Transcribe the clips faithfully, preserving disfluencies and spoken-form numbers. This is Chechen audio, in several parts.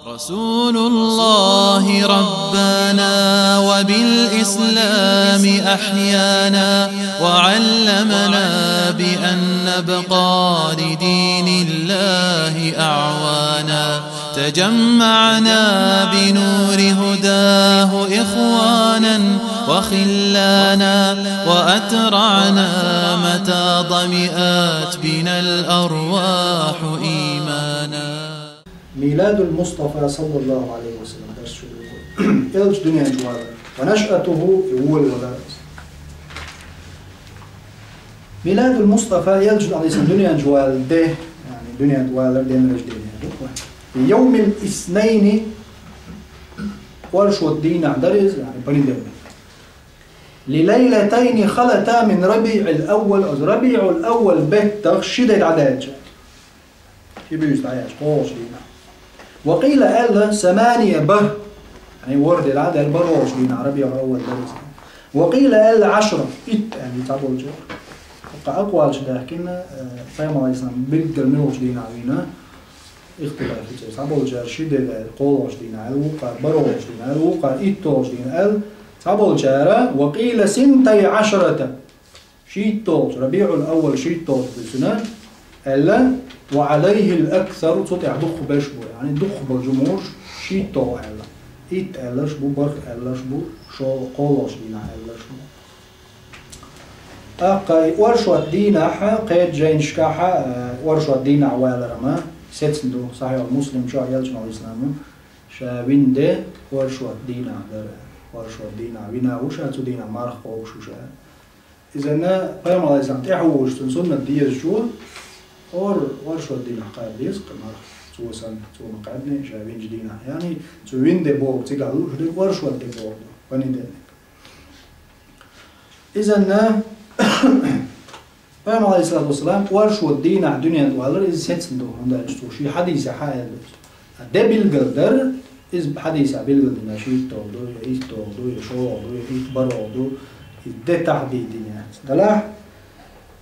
رسول الله ربانا وبالإسلام أحيانا، وعلمنا بأن نبقى لدين الله أعوانا. تجمعنا بنور هداه إخوانا وخلانا، وأترعنا متى ظمئت بنا الأرواح إيمانا. Миладул Мустафа саллаллаху алейхи ва саллям дарс чу ду. Элча дуьнен чу валар. Ва нашъатуху, и волавалар. Миладул Мустафа, Элча алейхиссалам дуьнен чу валар де, яъни дуьнен чу валар, день рождения ду. Фи йовмил иснайни, оршот дийнахь дар иза, яъни понедельник. Ли лайлатайни халата мин рабиъил аввал, оцу рабиъул аввал беттах ши де дӀадаьлча. Ши буьйса дӀаяьлча, кхоалгӀачу дийнахь. Ва къийла аьлла, самания бар. Яъни ворхӀ де дӀа а даьлла, бархӀалгӀачу дийнахь, рабиъул аввал дар иза. Ва къийла аьлла, Ӏашра, итт аьлла, цхьаболчара. Кху акъвалаш даьхкина, э, пайхамар алейхиссалам билггал муьлхачу дийнахь вина, ихтилаф ю церан. Цхьаболчара ши де даьлла, кхоалгӀачу дийнахь аьлла, вукхара бархӀалгӀачу дийнахь аьлла, вукхара итталгӀачу дийнахь аьлла, цхьаболчара, ва къийла синтай Ӏашрата. ШийтталгӀачу, рабиъул аввал шийтталгӀачу буьйсанна аьлла, ва алайхил аксару, цу тӀехь дукхахберш бу, яъни дукхахболчу муш шийтталгӀа аьлла. Итт аьлларш бу, бархӀ аьлларш бу, шо-, кхоалгӀачу дийнахь аьлларш бу. ТӀаккха и оршот дийнахь, кхечу жайнашкахь, э, оршот дийнахь валар-м сецна ду, Сахьихь Муслим чохь Элчано алейхиссалам ша вина де оршот дийнахь дара. Оршот дийнахь вина ву ша, цу дийнахь марха кхобуш ву ша. Иза пайхамар алейхиссалам тӀаьхьа вогӀуш цунна суннат дезачо, ор-, оршот дийнахь кхаба деза-кх марха, цо санна, цо ма кхаьбнехь, ша винчу дийнахь. Яъни, цу вина де боху цигахь лууш дерг оршот де боху, понедельник. Иза пайхамар алейхиссалату вассалам оршот дийнахь дуьнен тӀе валар, иза сецна ду, хӀунда аьлча цо шен хьадисехь аьлла. Де билгал дар, иза хьадисехь билгал дина, шийтталгӀа ду, я итталгӀа ду, я шолгӀа ду, я итт бархӀалгӀа ду, и де тахьдид дина яц. Делахь,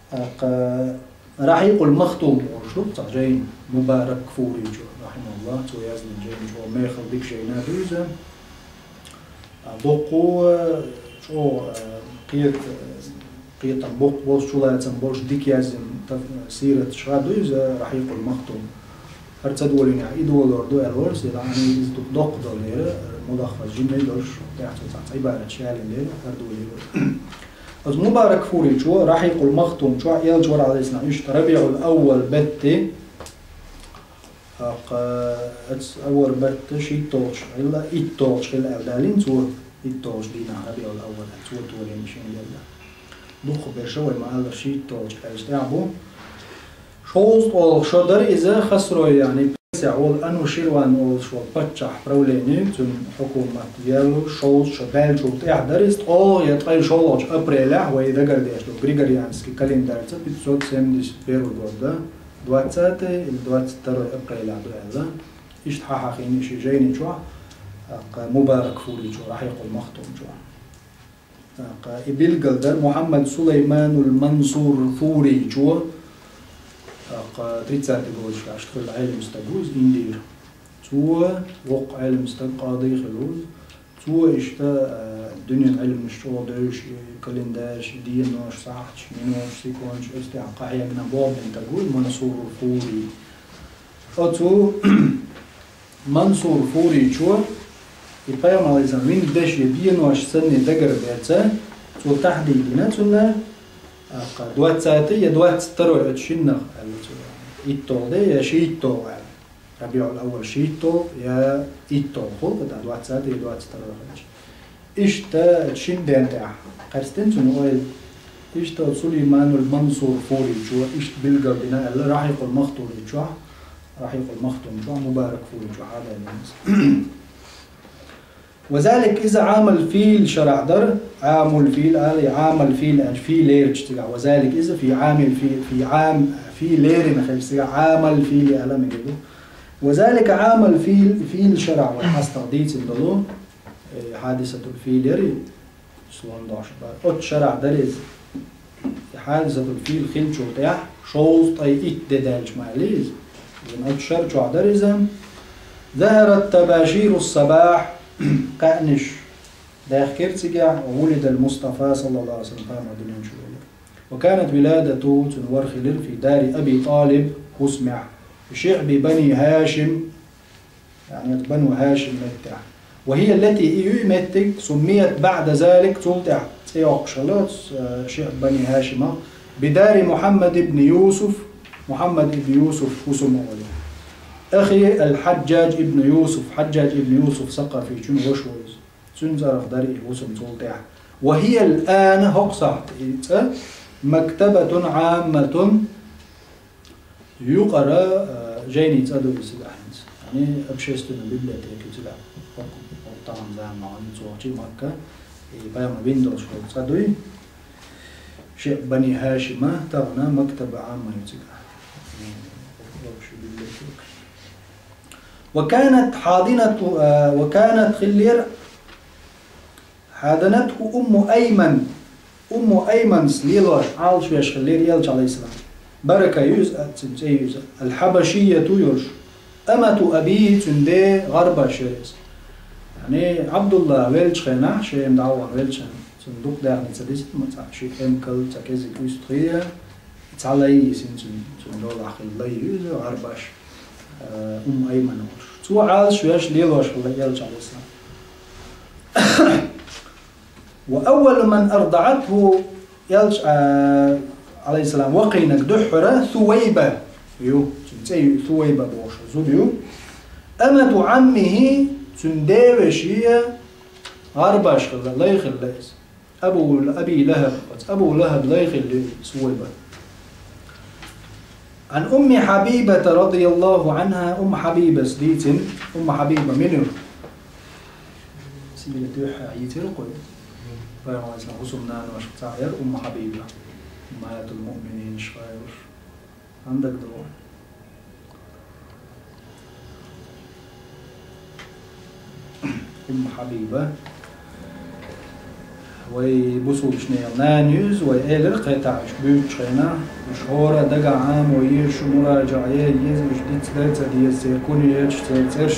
тӀаккха Рахьикъул Махтум олуш ду цхьа жайна, Мубаракфуричо, рахьимахуллахӀ, цо яздина жайна чӀогӀа мехала дика жайна ду иза. А, боккха, чӀогӀа, а, кхета, кхетам боккха болуш, чулацам болуш, дика яздина та-, сираташ ха ду иза, Рахьикъул Махтум. ХӀара ца долийнехь, и долор ду аьлла вара, селахь иза дукха доккха долу дела, мулаххас жимма долуш, тӀехь цо цхьацца Ӏибараташ ялийна дела, хӀара долийла. Оцу Мубаракфуричо, Рахьикъул Махтум чохь, Элча вара алейхиссалам, иштта рабиъул аввал бетте, тӀаккха, оцу аввал бетта шийтталгӀачу хилла, итталгӀачу хилла аьлла далийна цо, итталгӀачу дийнахь рабиъул аввал аьлла, цо толийна шен делла. Дукхахберш вай ма-аллара шийтталгӀачу аьлча тӀехь бу. ШовзткъолгӀа шо дара иза Хасрой, яъни Персехь волу Ануширван олуш волу паччахь правлени, цуьнан хьукумат велла, шовзткъа шо даьллачул тӀаьхьа дара иза, ткъолгӀа я ткъе шолгӀачу апрелехь, вай дагардеш долу григорианский календарца пятьсот семьдесят первый год дан, двадцатый или двадцать второй апрелехь ду аьлла. Иштта хьахьахийна шен жайни чохь, тӀаккха Мубаракфуричо, Рахьикъул Махтум чохь. ТӀаккха и билгал дара Мухьаммад Сулайманул Мансур Фуричо, тӀаккха тридцатый годашкахь иштта хилла Ӏелам стаг ву иза Индера. Цо воккха Ӏелам стаг, къади хилла ву иза. Цо иштта, а, дуьненан Ӏилманаш чӀогӀа девзаш, и календарш, и денош, сахьташ, миноташ, секундаш, оцу тӀехь къахьегна болх бина стаг ву иза Мансур Фури. Оцу Мансур Фуричо, и пайхамар алейхиссалам вина деш я денош санна дагар берца, цо тахьдид дина цунна, тӀаккха двадцатый я двадцать второй оцу шиннах аьлла цо. ИтталгӀа де я шийтталгӀа аьлла. РабиӀул-Аввал шийтталгӀа я итталгӀа хилла, тӀаккха двадцатый я двадцать второй хилча. Иштта шина ден тӀехь кхаьчдина цуьнан ойла. Иштта Сулайманул Мансур Фуричо иштта билгал дина аьлла Рахьикъул Махтуричохь, Рахьикъул Махтумчохь, Мубаракфуричохь хьадаллина иза. Ва залика иза Ӏамал фил шарахь дара, Ӏамул фил ала, Ӏамал фил аьлча, фи лерча цигахь. Ва залика иза фи Ӏамил фи, фи Ӏам, фи лерина хилча цигахь Ӏамал фил ала мегар ду. Ва залика Ӏамал фил, фил шарахь вай хьастагӀа дийцина долу, э, хьадисатул фил яри, слон дош бара. Оцу шарахь дара иза. И хьадисатул фил хилчул тӀаьхьа шовзткъе итт де даьлча ма аьлла иза. Иза оцу шар чохь дара иза. ظهرت تباشير الصباح, кхаьънаш даьхкира цигахь, ولد المصطفى صلى الله عليه وسلم, пайхамар дуьнен чу веара. وكانت ولادته, цуьнан вар хилира, في دار أبي طالب, хӀусамехь, في شعب بني هاشم, яъни Бану ХӀашим меттехь. وهي التي, и ю и меттиг, سميت بعد ذلك, цул тӀаьхьа цӀе йоккхуш хилла оцу, э, шиъб Бани ХӀашимах, بدار محمد بن يوسف, Мухьаммад ибн Юсуф хӀусам олий. أخي الحجاج بن يوسف, Хьаджжадж ибн Юсуф Сакъафичун ваша ву иза. Цуьнан цӀарах дара и хӀусам цул тӀаьхьа. وهي الآن, хӀокху сахьт и цӀа, مكتبة عامة, юкъара, а, жайни цӀа ду иза цигахь хӀинца. Яъни общественная библиотека ю цигахь. ХӀокху, хӀокху тахана заманахь цо вахча Макка, и пайхамар вина долуш волу цӀа дуй. Шиъ Бани ХӀашима тахана мактаба Ӏамма ю цигахь. Общая библиотека. وكانت حاضنة, а, وكانت хиллера حاضنته أم أيمن. Умму Айманс лелош, Ӏалашвеш хиллера элча, алейхиссалам. Барака ю иза, цуьнан цӀе ю иза. الحبشية йолуш. أمة أبيه, цуьнан ден гӀарбаш яра иза. Яъни Ӏабдулла веллачу хенахь, Шема дӀавахана веллачу хенахь, цунна дукха даьхни ца дисина, ма цхьа ши эмкал, цхьа кӀезиг уьстагӀий, цхьа лай йисина цуьнан, цуьнан долахь хилла лай ю иза, гӀарбаш, э, Умму Айман волуш. Цо Ӏалашвеш лелош хилла элча, алейхиссалам. وأول من أرضعته, элча, а, алейхиссалам, вакхийнарг дуьххьара Сувайба ю, цуьнан цӀе ю Сувайба бохуш зуда ю. أمة عمه, цуьнан ден вешин гӀарбаш хилла, лай хилла иза. Абу, Аби ЛахӀаб, оцу Абу ЛахӀабан лай хилла ю Сувайба. عن أم حبيبة رضي الله عنها, Умму Хьабибас дийцина, Умму Хьабиба мила ю? Сират дуьххьара йийцира кхуьнан. Пайхамаран хӀусамнаношкахь цхьаъ яра Умму Хьабиба. Уммахьатул муъминин шайх. Хьан дагадогӀу? Умму Хьабиба. Вай бусулбанийн нана ю иза, вай элира кхетахь уьш буьйцучу хенахь, уьш хӀора дагахь Ӏамо еза, шу муражаӀа е еза, уьш дицдала ца деза, церан кунеш, церан цӀераш.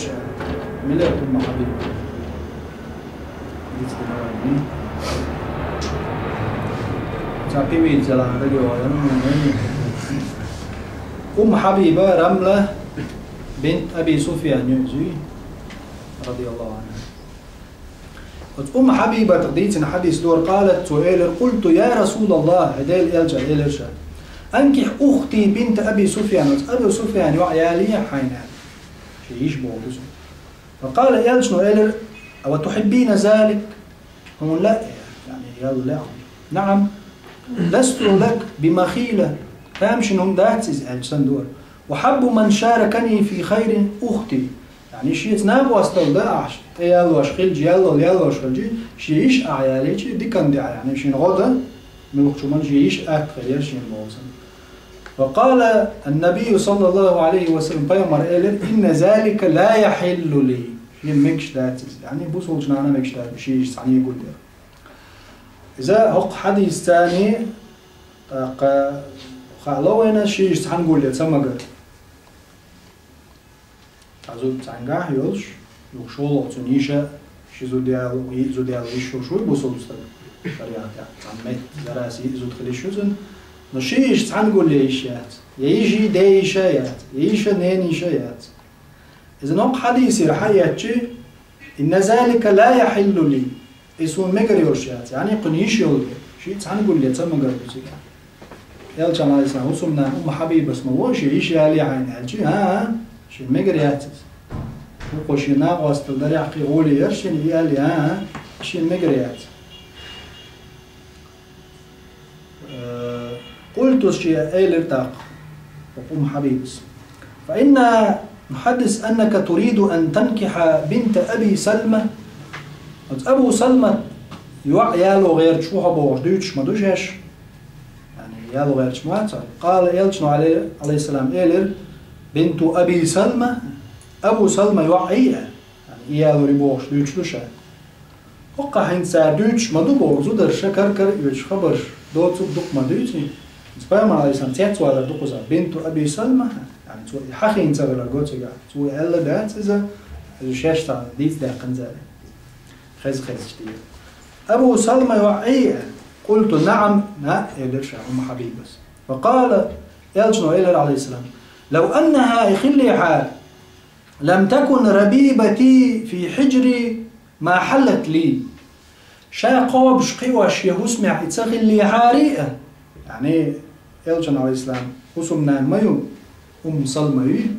Мила яра Умму Хьабиба? Дицдина вайна. Цхьа пивица ялахь дагайогӀу, я, ну, ну, ну. Умму Хьабиба Рамла бинт Аби Суфьян ю иза, радияллаху анхьа. Оцу Умму Хьабибатах дийцина хьадис дора, къалат, цо элира: «Къулту, я Расулаллах, хӀай Делан элча», элира ша, «анкихь ухти бинта Аби Суфьян, оцу Абу Суфьян йоӀ ялае хьайна», аьлла. Шен йиша боху иза. Факъала, элчано элира: «Ава тухьиббина залик?» Хьуна лаьа, яъни, ял лаьа. «Наам, ласту лак бимахила, тамашийна хӀума дац иза», аьлча санна дора. «Ва хьаббу ман шаракани фи хайрин ухти». Яъни шеца накъосталла дан ахь, тӀеяллош хилча, яллал яллош хилча, шен йиша ахь ялийча, диканна тӀехь, яъни шена гӀо дан, муьлххачу хӀуманна шен йиша атта хир яра шена боху санна. Ва къала ан-набийю саллаллаху алейхи ва саллям, пайхамар элира: «Инна залика ла яхьиллу ли». Шена мегаш дац иза. Яъни бусулбачу нахана мегаш дац, шен йиша цхьаьна гулъяр. Иза хӀокху хьадисца, тӀаккха хаало вайна, шен йиша цхьаьна гулъяр ца магар. Цхьа зуда цхьаьнгахь йолуш, юха шолгӀа цуьнан йиша, ши зуда ял, йиъ зуда ял йиш йолуш вуй бусулба стаг. Шариатехь цхьана метта, зараси йиъ зуда хила йиш ю цуьнан. Но шен йиша цхьаьна гулъяр йиш яц. Я йишин ден йиша яц, я йишин ненан йиша яц. Иза хӀокху хьадисера хьаэцчи: «Инна залика ла яхьиллу ли». И суна мегар йолуш яц, яъни кхуьнан йиша йолу, шиъ цхьаьна гулъяр ца магар ду цигахь. Элчан, алейхиссалам, хӀусамнана Умму Хьабибас ма вон шен йиша ялае хьайна аьлчи, а, а, шена мегар яц иза. ХӀокхо шен накъосталла дарехь кхин гӀоле яра шена и ялае, а, а, шена мегар яц. Э, къулту, шен элира тӀаккха, Умму Хьабибас: «Фа инна нухьаддис аннака туриду ан танкихьа бинта Аби Салма». Оцу Абу Салма йоӀ яло гӀерташ ву хьо бохуш дуьйцуш ма ду шаьш? Яъни, яло гӀерташ ма вац хьо? Къала, элчано, алей-, алейхиссалам, элира: «Бинту Аби Салма?» Абу Салма йоӀ ий? Яъни, и ялор ю бохуш дуьйцуш ду ша? ХӀокхахь хӀинца цара дуьйцуш ма ду боху зударша кар-кара оьцуш хабарш доцург дукха ма дуьйцу. Иза пайхамар, алейхиссалам, цецвалар ду кхузахь, бинту Аби Салма, яъни цо и хьахийна ца хилар го цигахь. Цо и аьлла дац иза, Иза шаьш цхьа дийца даьккхина цара. Хеза-хезачу дийца. Абу Салма йоӀ Ӏий? قلت: نعم, на, элира ша Умму Хьабибас. فقال, элчано элира, Ӏалайхиссалам: لو أنها, и хиллехьара, لم تكن ربيبتي في حجري ما حلت لي. Ша кхобуш кхиош шен хӀусамехь и ца хиллехьарий а, яъни, элчан, Ӏалайхиссалам, хӀусамнана ма ю, Умму Салма ю.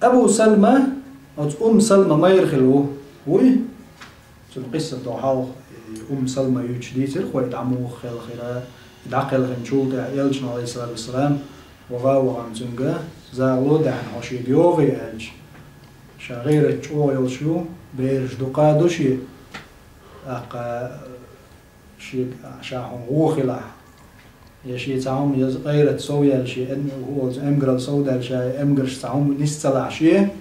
Абу Салма, оцу Умму Салма майра хилла ву, вуй? Цуьнан къиссат дӀахьалха, и Умму Салма юьйцуш дийцира, хӀой, дӀа муха хилла хира, и дӀакхелхинчул тӀаьхьа элчано, Ӏалайхиссалату вассалам, ваха а вахана цуьнга, загӀало а даьхьна, хьо шега йогӀий аьлча, ша гӀайрат чӀогӀа йолуш ю, бераш дукха а ду шен, тӀаккха шега, ша хьуна гӀо хилахь, я шен цхьа хӀума, я гӀайрат сов яьлла шен, эм-, хӀу олу, эмгаралла сов даьлла ша, эмгарш цхьа хӀума нис ца лахь шен.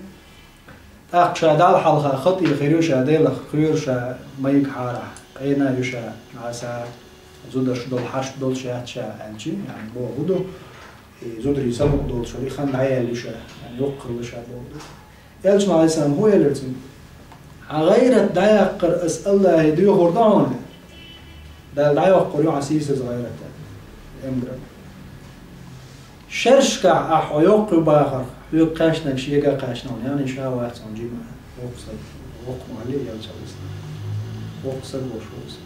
ТӀаккха ша Далла хьалха хатӀе хир ю ша, Делах кхоьру ша, майгахьарахь къена ю ша, Ӏаса, зударш долу хьашт долуш яц ша аьлчи, яъни боху ду, и зударий самукъа долуш, и хан дӀаяьлла ю ша, яъни йоккха хилла ша боху ду. Элчано, Ӏалайхиссалам, хӀун элира цуьнга? Хьан гӀайрат дӀаяккхар ас Аллахье доьхур ду хьуна? Дала дӀайоккхур ю хьан сийсаза гӀайрат, эмгаралла. Шершкахь ахь хьо йоккха ю бахарх, хьоьга кхаьчнарг шега а кхаьчна хьуна, яъни ша вац хьуна жима, воккха стаг, воккха ма валли, элча, Ӏалайхиссалам. Воккха стаг волуш ву иза.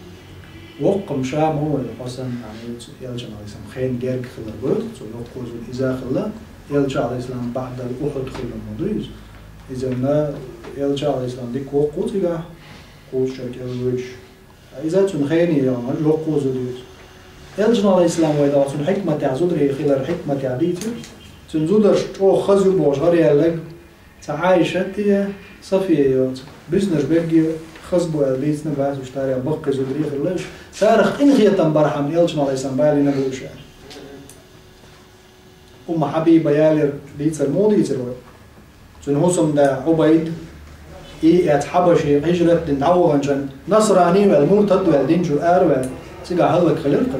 Воккха-м ша ма ву, хьо санна, яъни, элчан, Ӏалайхиссалам, хенан герга хилар гойту, цо йоккхо зуда иза а хилла, элча, Ӏалайхиссалам, баӀдал Ухьуд хилла ма ду иза. Иза-м элча, Ӏалайхиссалам, дика воккха ву цигахь, кхузткъа шарахь кӀел воьдуш. Иза цуьнан хене яьлла, йоккхо зуда ю иза. Элчано, Ӏалайхиссалам, вай дагахь цуьнан хьикматехь, зударий хилар хьикматехь дийцира, цуьнан зударш чӀогӀа хаза ю бохуш гӀараяьлларг, цхьа Ӏайшат а, Сафия а йоцу. Буьснарш берриге хаза бу аьлла дийцина бац уьш, царах баккхий зударий хилла уьш. Царах къинхетам бархьама элчано, Ӏалайхиссалам, балийна бу уьш аьлла. Умму Хьабиба ялийра дийцар муха дийцира вай? Цуьнан хӀусамда Ӏубайд, и эцна Хьабаше хьижрат дина дӀаваханчохь, насрани а ваьлла, муртад а ваьлла, дин чуьра ара а ваьлла, цигахь хӀаллакьхилира-кх.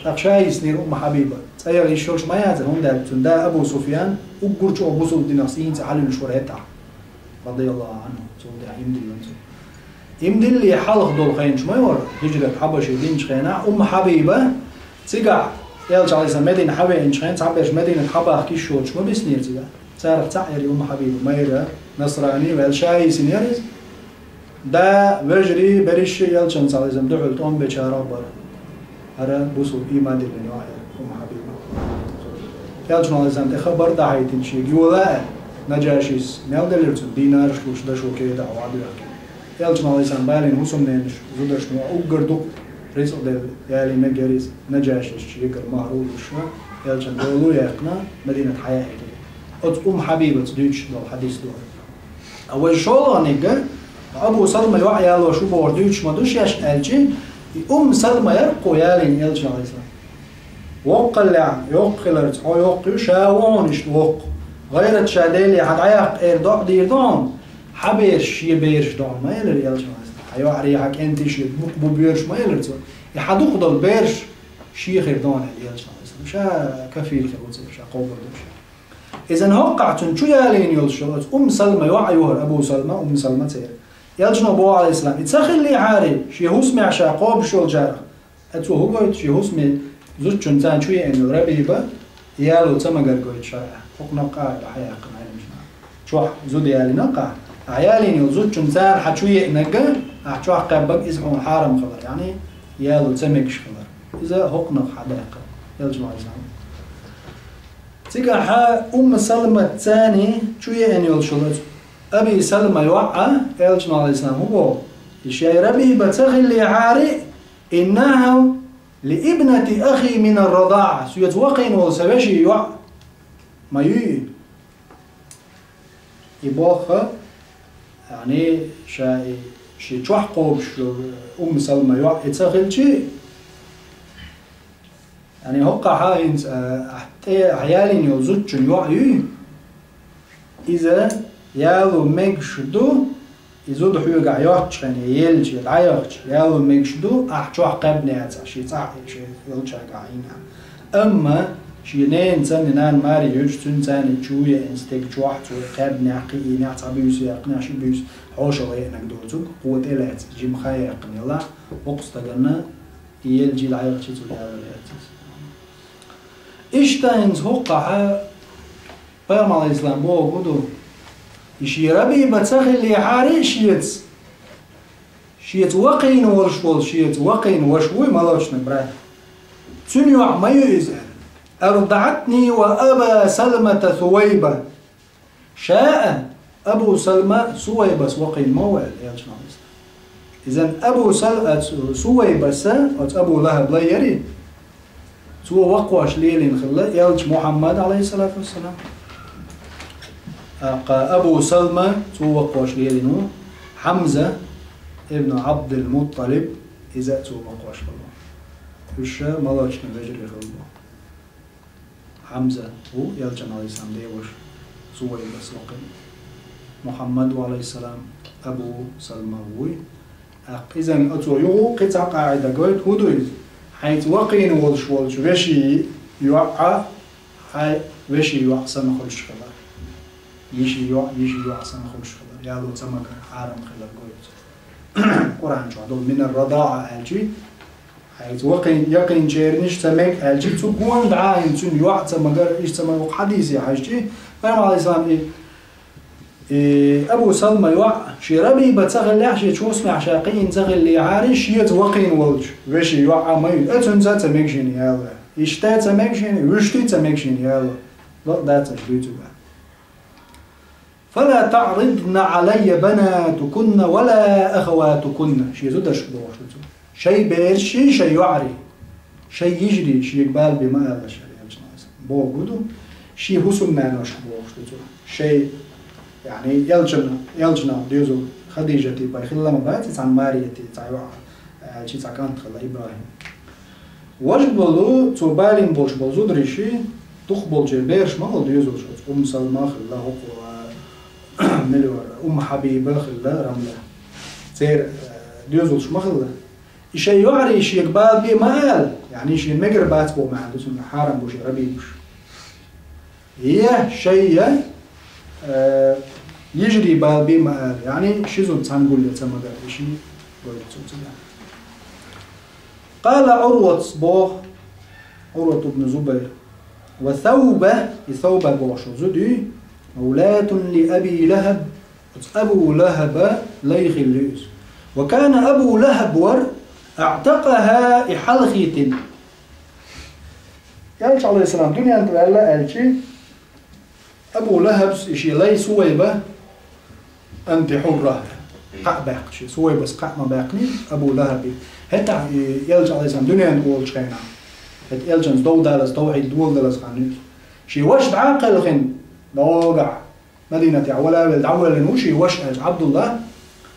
ТӀаккха ша йисинера Умму Хьабиба. ЦӀа яха йиш йолуш ма яцара, хӀунда аьлча цуьнан да Абу Суфьян уггар чӀогӀа бусалба динах сийна цӀе хьалуьйш вара хӀетахь, радияллаху Ӏанху, цул тӀаьхьа иман диллина цо. Иман диллале хьалха долу хенаш ма ю хӀара, хьижрат Хьабаше динчу хенахь, Умму Хьабиба, цигахь элча, Ӏалайхиссалам, Медина хьавеанчу хенахь, цхьаберш Мединат хьабахка йиш йоцуш ма биснера цигахь. Царах цхьаъ яра Умму Хьабиба, майра, насрани а ваьлла, ша йисинера иза. Да, вежарий, берриш а элчанца, Ӏалайхиссалам, дуьхьал тӀом бечарах а бара. ХӀара бусалба, иман диллина йоӀ яра Умму Хьабиба. Элчано, Ӏалайхиссалам, тӀе хабар дахьийтина шега йола аьлла, Наджашис мел делира цунна, динарш луш, дашо кедахь охьадоьхкина. Элчано, Ӏалайхиссалам, балийна хӀусамненаш, зударшна уггар дукха рицкъ делла, ялийна мегар иза, Наджашис шегара махьар а луш, элчан дола а яьккхина, Мединат хьаяьхьира. Оцу Умму Хьабибаца дуьйцуш долу хьадис ду хӀара. Ткъа вай шолгӀаниг, Абу Салма йоӀ ялош ву бохуш дуьйцуш ма ду шаьш аьлчи, и Умму Салма яра-кх ялийна элчано, Ӏалайхиссалам. Воккхаллехь, йоккха хиларца, хьо йоккха ю, ша ву хьуна иштта воккха. ГӀайрат ша Деле хьан дӀаяккха эр доӀа дийр ду хьуна, хьан бераш шен бераш ду хьуна ма элира элчано, Ӏалайхиссалам. Хьан йоӀарий, хьан кӀентий шен бу-, бу боьрша ма элира цо. И хьан дукха долу бераш шен хир ду хьуна элира элчано, Ӏалайхиссалам. Ша кафил хир ву церан, ша кхобур ду ша. Иза хӀоккхахь цунна чу ялийна йолуш йолу оцу Умму Салма йоӀ ю хӀара, Абу Салма, Умму Салма церан. Элчано боху, Ӏалайхиссалам, и ца хиллехьарий, шен хӀусамехь ша кхобуш йолчарах. Ткъа цо хӀун гойту, шен хӀусаме зудчунна царна чу еана йолу Рабиба, яло ца магар гойту шарахь. ХӀокхунах къа а дӀахьаяьккхина Ӏеламнаха. Чохь зуда ялийна къа. Ахь ялийна йолу зудчунна царна хьан чу еанарг, ахь чохь кхаьбнарг иза хьуна хьарам хилар, яъни яло ца мегаш хилар. Иза хӀокхунах хьадаьккхина Элчано, Ӏалайхиссалам. Цигахь Умму Салмаца царна чу еана йолуш йолу оцу Аби Салма йоӀ, Элчано, Ӏалайхиссалам, хӀун боху? И шайн Рабиба ца хиллехьарий, «إنها لابنة أخي من الرضاعة», соьца вакхийна волу сан вешин йоӀ ма юй и. И боху, яъни, ша и, шен чохь кхобуш йолу Умму Салма йоӀ и ца хилчий, яъни, хӀоккхахь хӀинца, а, ахь тӀе, ахь ялийна йолу зудчун йоӀ юй? Иза яло мегаш ду, и зуда хьоьгахь йоцчу хенахь, елча, дӀаяхча, яло мегаш ду, ахь чохь кхаьбна яцахь, шен цӀахь, шен йолчаьргахь Ӏийна. Амма Шен ненан цӀен нана маре йоьдуш, цуьнан цӀен чу еана стеган чохь, цо кхаьбнехь, кхиийнехь, цхьа буьйса яьккхинехь, ши буьйса хьошалгӀа еанарг доцург, кхо тӀе а лаьцна, жимма хан яьккхина елахь, хӀокху стагана и елча дӀаяхча цо ялар яц иза. Иштта хӀинца хӀокхахь Пайхамар, Ӏалайхиссалам, бохург ду, и шен Рабиба ца хиллехьара а шеца, шеца вакхийна волуш волу, шеца вакхийна ваша вуй, молочный брат. Цуьнан йоӀ ма ю иза аьлла. «أرضعتني وأبا سلمة ثويبة». Ша а, Абу Салма Сувайбас вакхийна ма ву аьлла, элчано. Иза Абу Сал-, а, Сувайбаса, оцу Абу Лахьаб лай яри, цо вакхош лелийна хилла элча Мухьаммад, Ӏалайхиссалату вассалам. ТӀаккха Абу Салма, цо вакхош лелийна ву Хьамза ибн Ӏабдул-Мутталиб, иза а цо вакхош хилла. Уьш молочный вежарий хилла. Хьамза ву элчан, Ӏалайхиссалам, ден ваша, Сувайбас вакхийна. Мухьаммад ву, Ӏалайхиссалам, Абу Салма вуй. ТӀаккха иза оцо юха кхин цхьа къаӀида гойту, хӀун ду иза? Хьайца вакхийна волуш волчу вешин йоӀ а, хьайн вешин йоӀ санна хуьлуш хилар. Йишин йоӀ, йишин йоӀ санна хуьлуш хилар. Яло ца магар, хьарам хилар гойту. Къуръан чохь долу «минар-радаӀа» аьлчи, хьайца вакхийна, яккхийначерниш ца мега аьлчи, цу гонах дӀа а хӀинца цуьнан йоӀ ца магар, иштта ца магар, хьадисе хьаьжчи, Пайхамар, Ӏалайхиссалам, и, и Абу Салма йоӀ, шен Рабиба ца хиллехь, шен чу хӀусамехь ша кхиийна ца хиллехьара, шеца вакхийна волчу вешин йоӀ а ма ю, э, цуьнца а ца мега шена яло. Иштта а ца мега шена, вуьшта а ца мега шена яло. Бакъ дац аша дуьйцург. «فلا تعرضن علي بناتكن ولا أخواتكن». Шен зударшка бохуш ду цо. Шайн берашший, шайн йоӀарий, шайн йижарий шега бала бен ма алалаш, аьлла элчано. Бохург ду, шен хӀусамнаношка бохуш ду цо. Шайн, яъни, элчан, элчанах доьзал Хадижатий бен хилла ма бац, цхьана Марияти цхьа йоӀ, аьлчи цхьа кӀант хилла, ИбрахӀим. Важа болу, цо балийна болуш болу зударшший, дукхахболчеран бераш ма хилла доьзалш, оцу Умму Салма а хилла, хӀокхо, а, мила вара, Умму Хьабиба а хилла, Рамла. Церан, а, доьзалш ма хилла. И шайн йоӀарий шега бала бен ма ала, яъни шена мегар бац боху маьӀна ду цуьнан, хьарам бу шен Рабибаш. Я шайн, я, э, йижарий бала бен ма ала, яъни ши зуда цхьаьна гулъян ца магар, и ши гойту цо цигахь. Къала Ӏурватс боху, Ӏурват ибн Зубайр: «Ва Саубату», и Саубат бохуш зуда юй, «мавлатун ли Аби Лахаб», оцу Абу Лахаба лай хилла ю иза. «Ва кана Абу Лахаб вара, аӀтакъахӀа», и хьалхийтина. Элча, Ӏалайхиссалам, дуьнен тӀе ваьлла аьлчи, Абу Лахабс и шен лай Сувайба, «анти хьурра», кхаъ баьккхича, Сувайбас кхаъ ма баьккхинера Абу Лахаби. ХӀетахь и Элча, Ӏалайхиссалам, дуьнен тӀе волчу хенахь, хӀета Элчанца дов далаза, тавхьид доладалаза хан ю иза. Шен ваша дӀа а кхелхина, догахь, Мадинатехь валавелла, дӀавоьллина ву шен ваша аьлча, Ӏабдулла.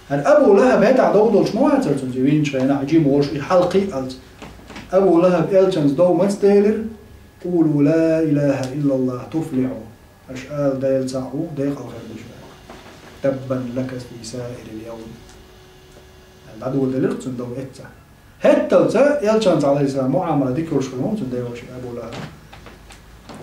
ХӀара Абу Лахаб хӀетахь дов долуш ма вацара цуьнца, вийначу хенахь, жима волуш и хьалкхий а алц. Абу Лахаб Элчанца дов маца делира? «Къулу ла илахӀа иллаллахӀ туфлихьу». Аша ала, Дела цхьаъ ву, декъала хир ду шу. «Таббан лака фи саирил явм». ДӀадоладелира цунна дов эццахь. ХӀетталца Элчанца, Ӏалайхиссалам, муӀамала дика йолуш хилла цуьнан ден ваша Абу Лахаб.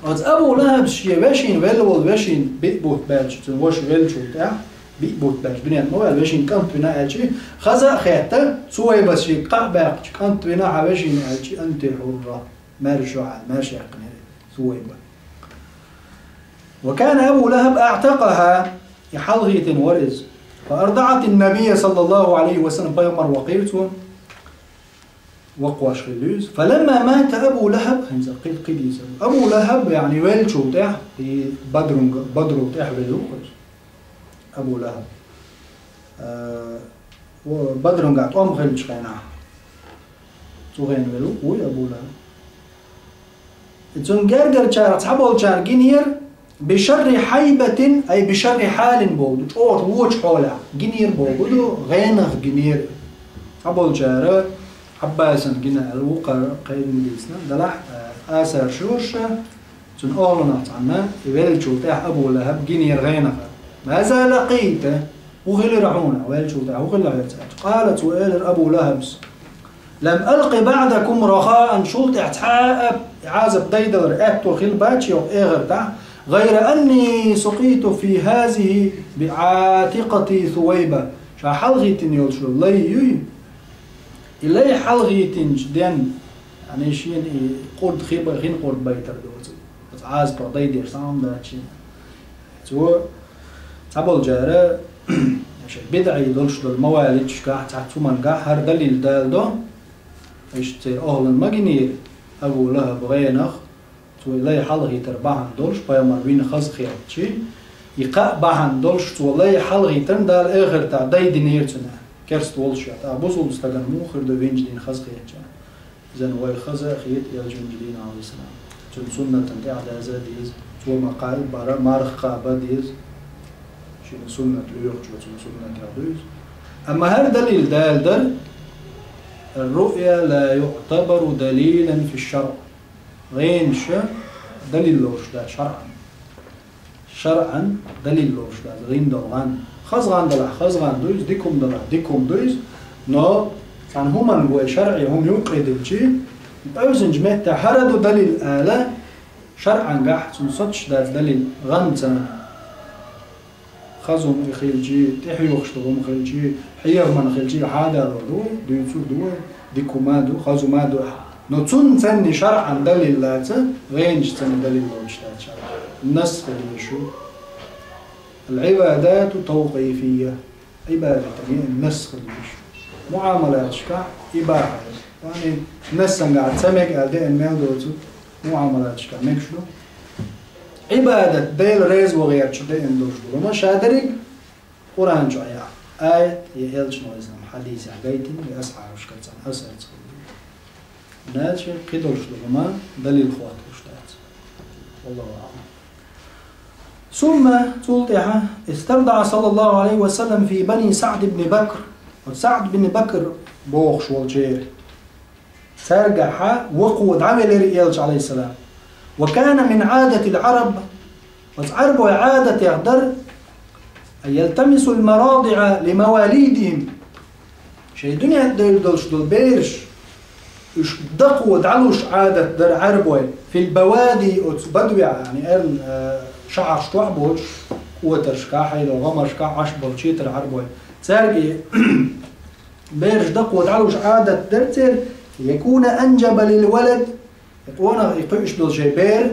Оцу Абу Лахабс шен вешина, велла волу вешина биъ бутт баьлча, цуьнан ваша веллачул тӀаьхьа, биъ бутт баьлча, дуьнен ма ваьлла, вешин кӀант вина аьлчи, хаза а хетта, Сувайбас шега кхаъ баьккхича, кӀант вина хьан вешина аьлчи, «анти хьурра», маьрша ю хьан, маьрша яьккхинера Сувайба. «Ва кана Абу Лахаб аӀтакъахӀа», и хьалхийтина вара иза. «Фа ардаӀатин набийя саллаллахӀу Ӏалайхи ва саллам», пайхамар вакхийра цо, вакхош хилла иза. «Фаламма мата Абу Лахаб», хӀинца кхин, кхин дийца. Абу Лахаб, яъни, веллачул тӀаьхьа, и Бадрунга-, Бадрул тӀаьхьа велла ву иза. Абу Лахаб. Э, Бадрунга тӀом хиллачу хенахь, цу хенахь велла ву Абу Лахаб. И цуьнан гергарчарах цхьаболчара гинера, «бишарри хьайбатин», ай, «бишарри хьалин» боху, чӀогӀа вочу хьолехь гинера боху, ду, гӀенах гинера. Цхьаболчара Ӏаббасан гина аьлла ву, кхара кхайдина дийцина, делахь а, асар шуьйра, цуьнан охӀланах цхьанна, и веллачул тӀаьхьа Абу Лахаб гинера гӀенах. «Ма за лакъийта», хӀун хилира хьуна, веллачул тӀаьхьа хӀун хилла хьоьца аьлча. Къала, цо элира Абу Лахабс: لم ألق بعدكم رخاء, шул тӀехь цхьа а Ӏазап дайдалар аьтто хилла бац йоах эхартахь, غير أني سقيت في هذه بعاتقتي ثويبة. Ша хьалхийтина йолчу лай юй, и лай хьалхийтинчу ден, яъни шена и къурд хи ба-, хин къурд байтар доцу. Оцу Ӏазапах дайдеш цхьа хӀума дац шена. Цо цхьаболчара, шайн бидӀий долуш долу мавалидашкахь, цхьацца хӀумангахь хӀара далил даладо, иштта церан охӀлан ма гинера, Абу ЛахӀаб гӀенах, цо и лай хьалхийтар бахьана долуш, пайхамар вина хаза хетчи, и кхаъ бахьана долуш, цо лай хьалхийтарна Дала эхартахь дайдинера цуьнан, керста волуш ваьлла. ТӀаккха бусулба стагана муха хир ду винчу дина хаза хетча? Иза вай хаза а хета элчанчу дийнахь, Ӏалайхиссалам. Цуьнан суннатана тӀаьхьадаза а деза, цо ма кхаъ бара, марха кхаба а деза. Шена суннат лоьхучо цуьнан суннатех ду иза. Амма хӀара далил даладар: الرؤيا لا يعتبر دليلا في الشرع. ГӀенаш далил лоруш дац шарӀан. ШарӀан далил лоруш дац гӀин долу гӀан. Хаза гӀан далахь, хаза гӀан ду иза, дика хӀума далахь, дика хӀума ду иза, но цхьана хӀуманга вай шарӀе хӀума юккъе дилчи, къевсинчу меттехь хӀара ду далил ала, шарӀангахь цунна соцуш дац далил гӀанца. Хаза хӀума и хилчи, тӀехьоьхуш долу хӀума хилчи, хьехаман хилчи, хьадалор ду вай, дуьйцур ду вай, дика хӀума а ду, хаза хӀума а ду. Но цунна царна шарӀан далил лаца, гӀенаш царна далил лоцуш дац шарӀан. Насс хила езаш ю. العبادات توقيفية. Ӏибадатан насс хила езаш ю. Муамалаташкахь ибахьа. Яъни нассангахь ца мега аьлла деана мел доцу муамалаташкахь мегаш ду. Ӏибадат Дела реза ван гӀерташ деана долуш ду. Амма ша дерриг Къуръан чохь я аят, я элчано иза хьадисехь гайтина, я асхьабашкара цхьана асарца хилла. Иначе кхидолуш ду хӀума далил хӀотталуш дац. Валлаху аълам. ثم, цул тӀаьхьа, استرضع صلى الله عليه وسلم في بني سعد بن بكر. Вот СаӀд бин Бакр бохуш волчеран цаьргахьа вакхо дӀавелира элча, Ӏалайхиссалам. وكان من عادة العرب, оцу Ӏарбой Ӏадатех дара, أن يلتمسوا المراضع لمواليدهم. Шайн дуьнен тӀе девлла долуш долу бераш, уьш дакхо дӀалуш Ӏадат дара Ӏарбой, في البوادي, оцу бадвехь, яъни эрна, а, шахьарш чохь боцуш, отаршкахь, хьайла гӀамаршкахь Ӏаш болу четар Ӏарбой. Цаьрга и бераш дакхо дӀалуш Ӏадат дара церан, يكون أنجب للولد, и къонах и кхуьуш долу шайн бер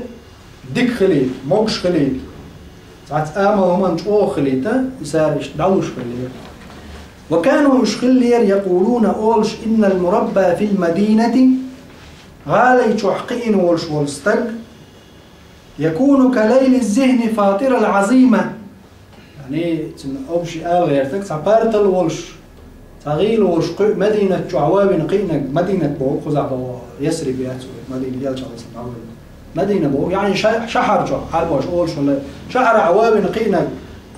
дика хилийта, могуш хилийта. Цхьацца амал хӀуманна чӀогӀа хилийта, и цара иштта дӀалуш хиллера. وكانوا, уьш хиллера, يقولون, олуш, إن المربى في المدينة, гӀалай чохь кхиъна волуш волу стаг, يكون كليل الذهن فاطر العزيمة. Яъни, цуьнан обший ала гӀертарг, цхьа партал волуш, цхьа гӀийла волуш кхуьу Мадинат чохь вавина кхиънарг, Мадинат боху, кхузахь боху, Ясриб яц вай, Мадина элча Ӏалайхиссалам вевлла. Мадина боху, яъни ша-, шахьар чохь, Ӏарбоша олуш хилла, шахьарахь вавина кхиънарг,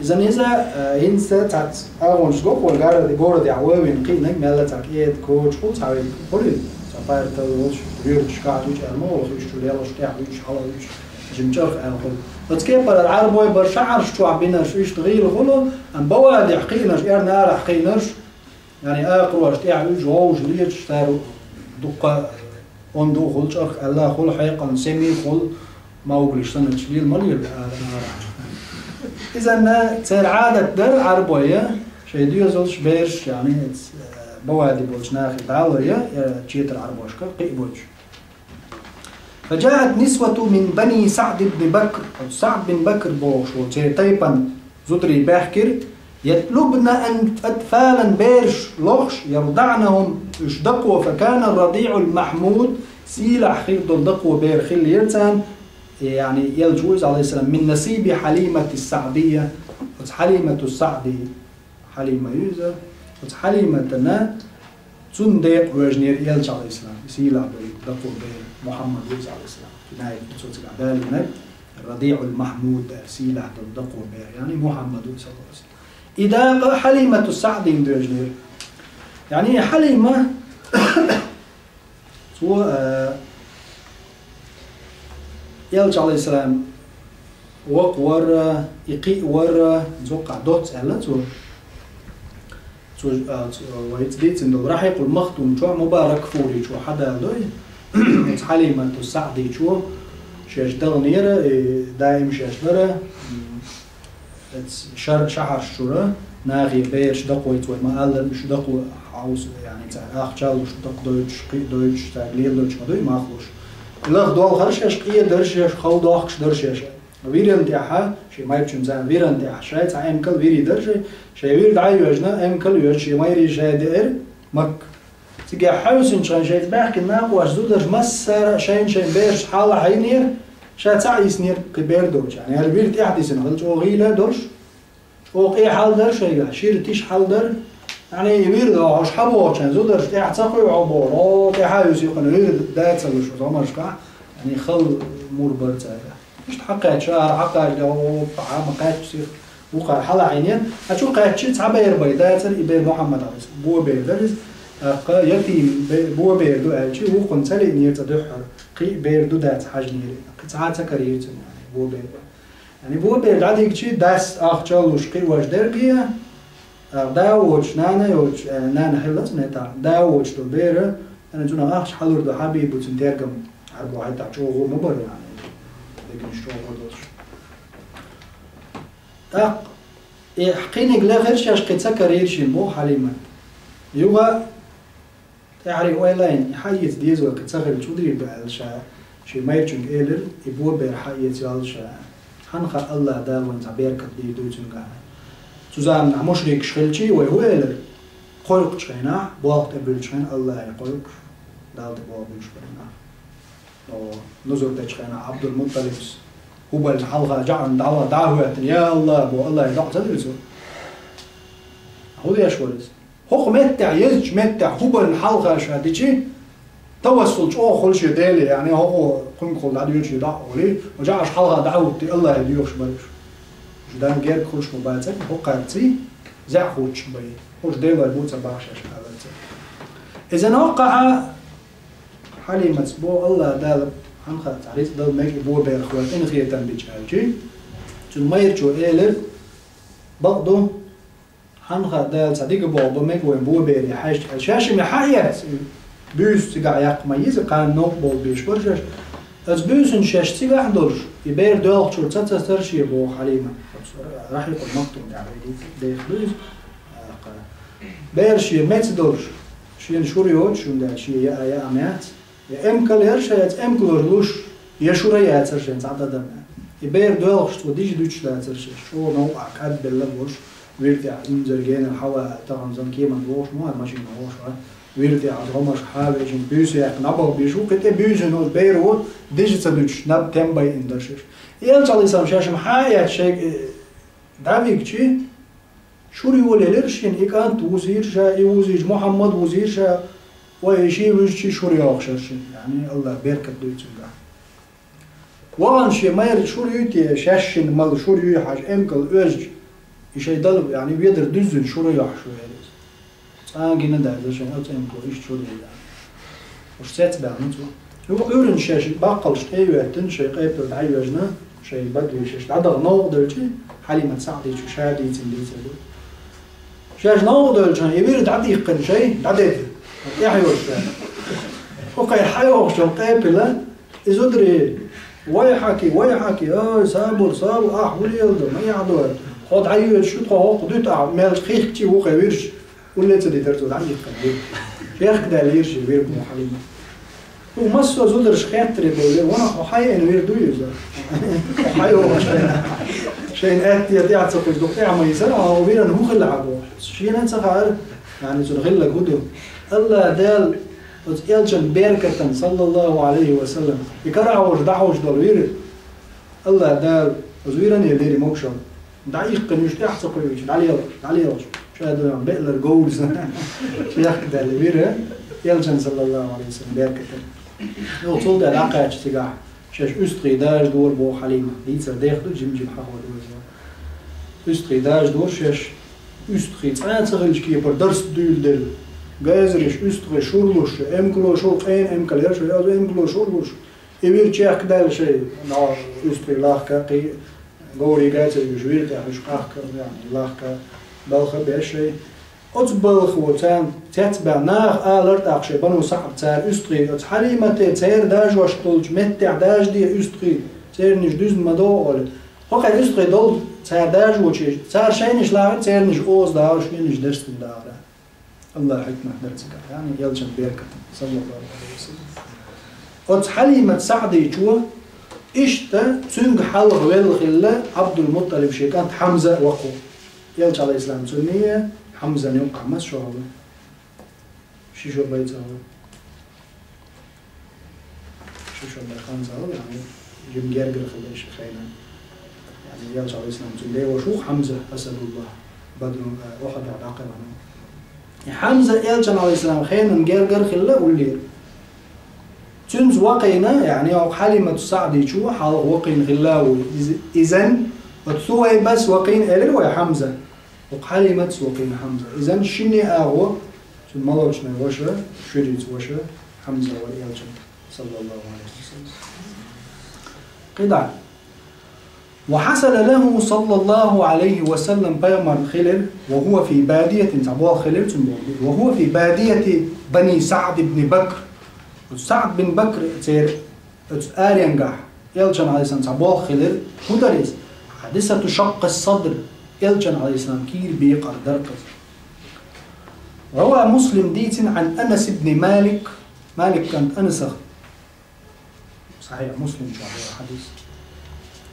иза-иза, э, хӀинца цхьацца агӀонаш го, хӀора городе-, городехь вавина кхиънарг, мелла цхьа кӀеда, коча, хӀума цхьа вай хуьлий, цхьа партал волуш, лоьрташкахь дуьйцу аьлла ма ваху, уьш чу лелаш, тӀехь вуьйш, хьала вуьйш. Жим чӀарх аьлла хуьлу. Оцу кепарара Ӏарбой бара шахьарш чохь бинарш иштта гӀийла хуьлу, амма бавадехь кхиънарш, эрна арахь кхиънарш, яъни акхарош тӀехь уьш вовжа леташ, цара дуккха онда а хуьлу, чӀарх аьлла а хуьлу, хьекъална семи а хуьлу, Мауглиш санначу лела ма лела ара арахь. Изанна церан Ӏадат дара Ӏарбой, шайн доьзалш, бераш, яъни, бавади болчу нахе дӀалой, я четар Ӏарбошка кхиъ боцуш. فجاءت نسوة من بني سعد بن بكر, оцу СаӀд бин Бакр бохуш волчеран тайпана зударий баьхкира, يطلبن أن, أطفالا, бераш лохуш, يرضعنهم, уьш дакхо, فكان الرضيع المحمود, сийлахь хир долу дакхо бер хиллера царна, яъни, элча ву иза, Ӏалайхиссалам, من نصيب حليمة السعدية, оцу Хьалимату СаӀди, Хьалима ю иза. Оцу Хьалиматана цунна декъа вожнера элча, Ӏалайхиссалам, и сийлахь долу дакхо бер Мухьаммад ву иза, Ӏалайхиссалам. Цуьнан цо цигахь далийнарг Радиъул Махьмуд аьлла, сийлахь долу дакхо бер, яъни Мухьаммад ву иза, саллаллаху алейхи ва саллям. И дакъа Хьалимату СаӀдина дожнера. Яъни Хьалима Цо, э, элча, Ӏалайхиссалам, воккха вара, и кхиъ вара, цоккхахь доцца аьлла цо. Цу, а, цу, вай ца дийцина долу Рахьикъул Махтум чохь Мубаракфури чу хьадалдой, оцу Хьалимату Саъди чу шаьш дахнера, и даим шаьш лара, м, оцу шар-, шахьарш чура, нахе бераш дакхойца вай ма-аллара, уьш дакхо хьовса, яъни, цара ахча луш, дакхадойтуш, кхиадойтуш, цаьрга лелойтуш ма дуй, мах луш. И лахдолхара шаьш, къе дара шаьш, хала дохкуш дара шаьш. Виран тӀехьа, шен майрачун зама виран тӀехьа, шайн цхьа эмкал вири дара шайн, шайн вир дӀайоьжна, эмкал йоьжна, шен майрий шайн деара Макка. Цигахь хьаьвсинчхьана шайца баьхкина накъош зударш массара а шайн-шайн бераш хьала хьайнера, ша цхьаъ йиснера кхин бер доцуш. Яъни, хӀара вир тӀаьхьа дисина хила чӀогӀа гӀийла долуш, чӀогӀа къе хьал дара шайгахь, шира тиша хьал дара. Яъни, и вир дохьуш хьабохучхьана зударш тӀаьхьа ца кхуьу хьо бохура, о, тӀаьхьа юьсу юкъана вир дац ца луш оцу гӀомаршкахь, яъни, хала мур бара цаьргахь. Иштта хьакхаьчча, ара хьакхаьчча, о, хьа ма кхаьчча сих, вукхара хьала Ӏийнера. Ткъа чу кхаьччи цхьа бер бай, дацара и бер Мухьаммад Ӏалайхи, бо бер дара иза. ТӀаккха ятим бе-, бо бер ду аьлчи, вукхунна ца лиънера цӀа дуьххьара. Кхин а бер ду дац хьажнера. Кхин цхьа а ца карийра цунна, яъни, бо бер бай. Яъни, бо бер дӀадигчи, дас ахча луш кхиош дерге, а, да воцуш, нана йоцуш, э, нана хилла цунна тӀаккха, да воцуш долу бера, яъни, цунах ахча хьалур ду, Хьабибу цуьнан тергам, хьарбо хьайта чӀогӀа ма бара, яъни, дегнаш чӀогӀа долуш. ТӀаккха и кхиниг лехира шаьш кхин ца карийра шена, боху Хьалимат. Юха тӀаьхьарий ойлайн, и хьаэца деза вай кхин ца хилча, хӀун дийр ду аьлла ша, шен майрачуьнга элира, и бо бер хьаэца йоллу ша. Хьан хаьа, АллахӀ Дала вайна цхьа беркат дийр дуй цуьнгахь. Цу заманахь мушрикаш хилчий, вай хӀун элира? Кхойкхучу хенахь, болх тӀе буьллучу хенахь, АллахӀе кхойкхуш, Далла тӀе болх буьллуш бара нах. О, нузур дечу хенахь Ӏабдул-Мутталибс ХӀубална хьалха жаӀан дӀа-, дӀа а хӀоьттина, я АллахӀ, бо, АллахӀе доӀа ца дира цо. ХӀун деш вара иза? ХӀокху меттехь, езачу меттехь ХӀубална хьалха ша дичи, тавассул чӀогӀа хуьлу шен Деле, яъни, хӀокхо кхуьнгахула дӀадоьду шен доӀа олий, жаӀаш хьалха дӀахӀуттий, АллахӀе доьхуш бара уьш. Уьш дан герга хуьлуш ма бацара, хӀокхарций, зӀе хуьттуш бай. ХӀорш Делой бу ца бахьаш аьлла ца. Иза ноккхахьа Хьалиматс бо, АллахӀ Дала, хьан хаьа, цхьа рицкъ дала мега и бо бер хӀоьттина хетам бича аьлчи. Цуьнан майрачо элира, бакъ ду, хьан хаьа, Дала цхьа дика болх бан мега вайн бо бере хьаьжча аьлла. Шаьш-м хьаэц, буьйса цигахь яккха ма йиза, кхана новкъа болу беш бара шаьш. Аса буьйсанна шаьш цигахь долуш, и бер доьлхучуьра ца цацара шен боху Хьалимат. Рахьикъул Махтум тӀехь вай дийца дехар ду иза. Бер шен меца долуш, шена шура йоцуш, хӀунда аьлча шен яа яа ма яц. Я эмкал яра шайца эмкалур луш, я шура яцара шайн цхьа тӀадам. И бер доьлхуш цо дижа дуьтуш дацара шаьш, чӀогӀа новкъахь кӀадбелла а болуш, вир тӀехь инзар генара хьава, тахана сан кеман вохуш, ма вай машина вохуш ван, вир тӀехь аса гӀомаш хьа а вешина, буьйса яьккхина дӀабаха беш ву, кхин тӀе буьйсина оцу беро дижа ца дуьтуш, наб тем байина дара шаьш. Элча Ӏалайхиссалам шаьш-м хьа а эцна шайга, э, дӀавигчи, шура йолаелира шена, и кӀант вузийра ша, и вузийча Мухьаммад вузийра ша, вай и ши вуьжучи шура йохуш яра шена, яъни АллахӀа беркат дуй цуьнгахь. Вахана шен майра шура юй те, шаьш шина мала шура юй хьажа эмкал оьзча, и шайн дала, яъни ведар дуьззина шура йохуш ву элира иза. Цкъа а гина даьлла шайн оцу эмкало иштта шура яй. Уьш цецбаьхна цо. Юха Ӏуьйранна шаьш баккхалш тӀе а йоьттина, шайн къепе дӀайоьжна, шайн бадве шаьш дӀадаха новкъа девлчи, Хьалимат Саъдичо ша дийцина дийцар ду. Шаьш новкъа девлчахьана, и вир дӀадихкина шайн, дӀадедира. ТӀехь йолуш шаьш. Укхай хьайохуш йолу къепила, и зударий, вайхьаки, вайхьаки, ой, сабур, сабур, ахь хӀун леладо, ма эхь ду. Хьо дӀайоьдуш ю, тхо хӀокху дуьту ахь, мелча хихкачи ву кхе вирш. Улле ца дитар цо дӀа а йихкина вир. Чехка даьлла йира шен вир бу Хьалима. Хьуна массо а зударша хеттаре бевлира, ванах хьо хьайина вир ду иза? Хьо хьайо шайна, шайна аьттия тӀехь ца кхуьйсу, дукха тӀехь ма йисара, хьо виран хӀун хилла хьан боху? Шена а ца хаьара, яъни цуьнан хилларг хӀун ду? АллахӀ Дала оцу элчан беркатан, саллаллаху Ӏалайхи ва саллам, и карахь волуш дӀахьуш долу вир, АллахӀ Дала оцу виран а лири могушалла. ДӀаихкхина уьш тӀехь ца кхуьуьйтуш, дӀалелаш, дӀалелаш. Ша дуьйна беълар говрза. Чехка даьлла вира, элчан, саллаллаху Ӏалайхи ва саллам, беркатан. Юха цул тӀаьхьа дӀакхаьчча цигахь, шаьш уьстагӀий дажа дора боху Хьалима. Дийцар дех ду, жим-жим хьахо ду иза. УьстагӀий дажа дора шаьш, уьстагӀий цкъа а ца хилча кепара дарс дуьйладелла. Гайзариш уьстагӀий шурлуш, эмкало шул къена эмкал яра шу, язу эмкало шурлуш. И вир чехка даьлла шайн, но уьстагӀий лахка, кхин говрий гай ца юьжу вир тӀехь уьш къахка, яъни лахка, балха а беш шайн. Оцу балхо царна цецбаьхна, наха алар тӀаккха шайн Бану СаӀд цара уьстагӀий, оцу Хьалимате церан даржош долчу меттехь даржаде уьстагӀий, цернаш дуьзна ма догӀу олий. ХӀокхуьнан уьстагӀий долу цара даржочу, цара шайнаш лахара, цернаш оза дахара, шайнаш дерстина дахара. Аллахьан хьикмат дара цигахь, яъни элчан беркат, саллаллаху Ӏалайхи ва саллам. Оцу Хьалимат СаӀдичо, иштта цуьнга хьалха велла хилла Ӏабдул-МутӀалиб шен кӀант Хьамза а воккху. Элча, Ӏалайхиссалам, цунний Хьамзан юккъахь маса шо хилла? Ши шо бен ца хилла. Ши шо бен хан ца хилла, яъни, жима гергара хилла и ши хенан. Яъни, Элча, Ӏалайхиссалам, цуьнан деваша ву Хьамза, Асадуллах, Бадрун, э, Ухьудехь дӀакхелхина. И Хьамза Элчан, Ӏалайхиссалам, хенан гергара хилла уллера. Цуьнца вакхийна, яъни, оцу Хьалимату СаӀдичо хьалха вакхийна хилла ву. Из-, изан, оцу Сувайбас вакхийна элира вай Хьамза. Оцу Хьалиматас вакхийна Хьамза. Изан шинне агӀо, цуьнан молочный ваша, шуьрица ваша Хьамза вара Элчан, саллаллаху Ӏалайхи ва саллам. КхидӀа. وحصل له صلى الله عليه وسلم, пайхамар хилира, وهو في بادية, цхьа болх хилира цуьнан боху, وهو في بادية بني سعد بن بكر. СаӀд бин Бакр церан оцу аренгахь Элчан, Ӏалайхиссалам, цхьа болх хилира. ХӀун дара иза? حادثة شق الصدر, Элчан, Ӏалайхиссалам, кийра бекъар дара иза. روى مسلم, дийцина, عن أنس بن مالك, Малик кӀант Анасах. Сахьихь Муслим чохь йолу хьадис.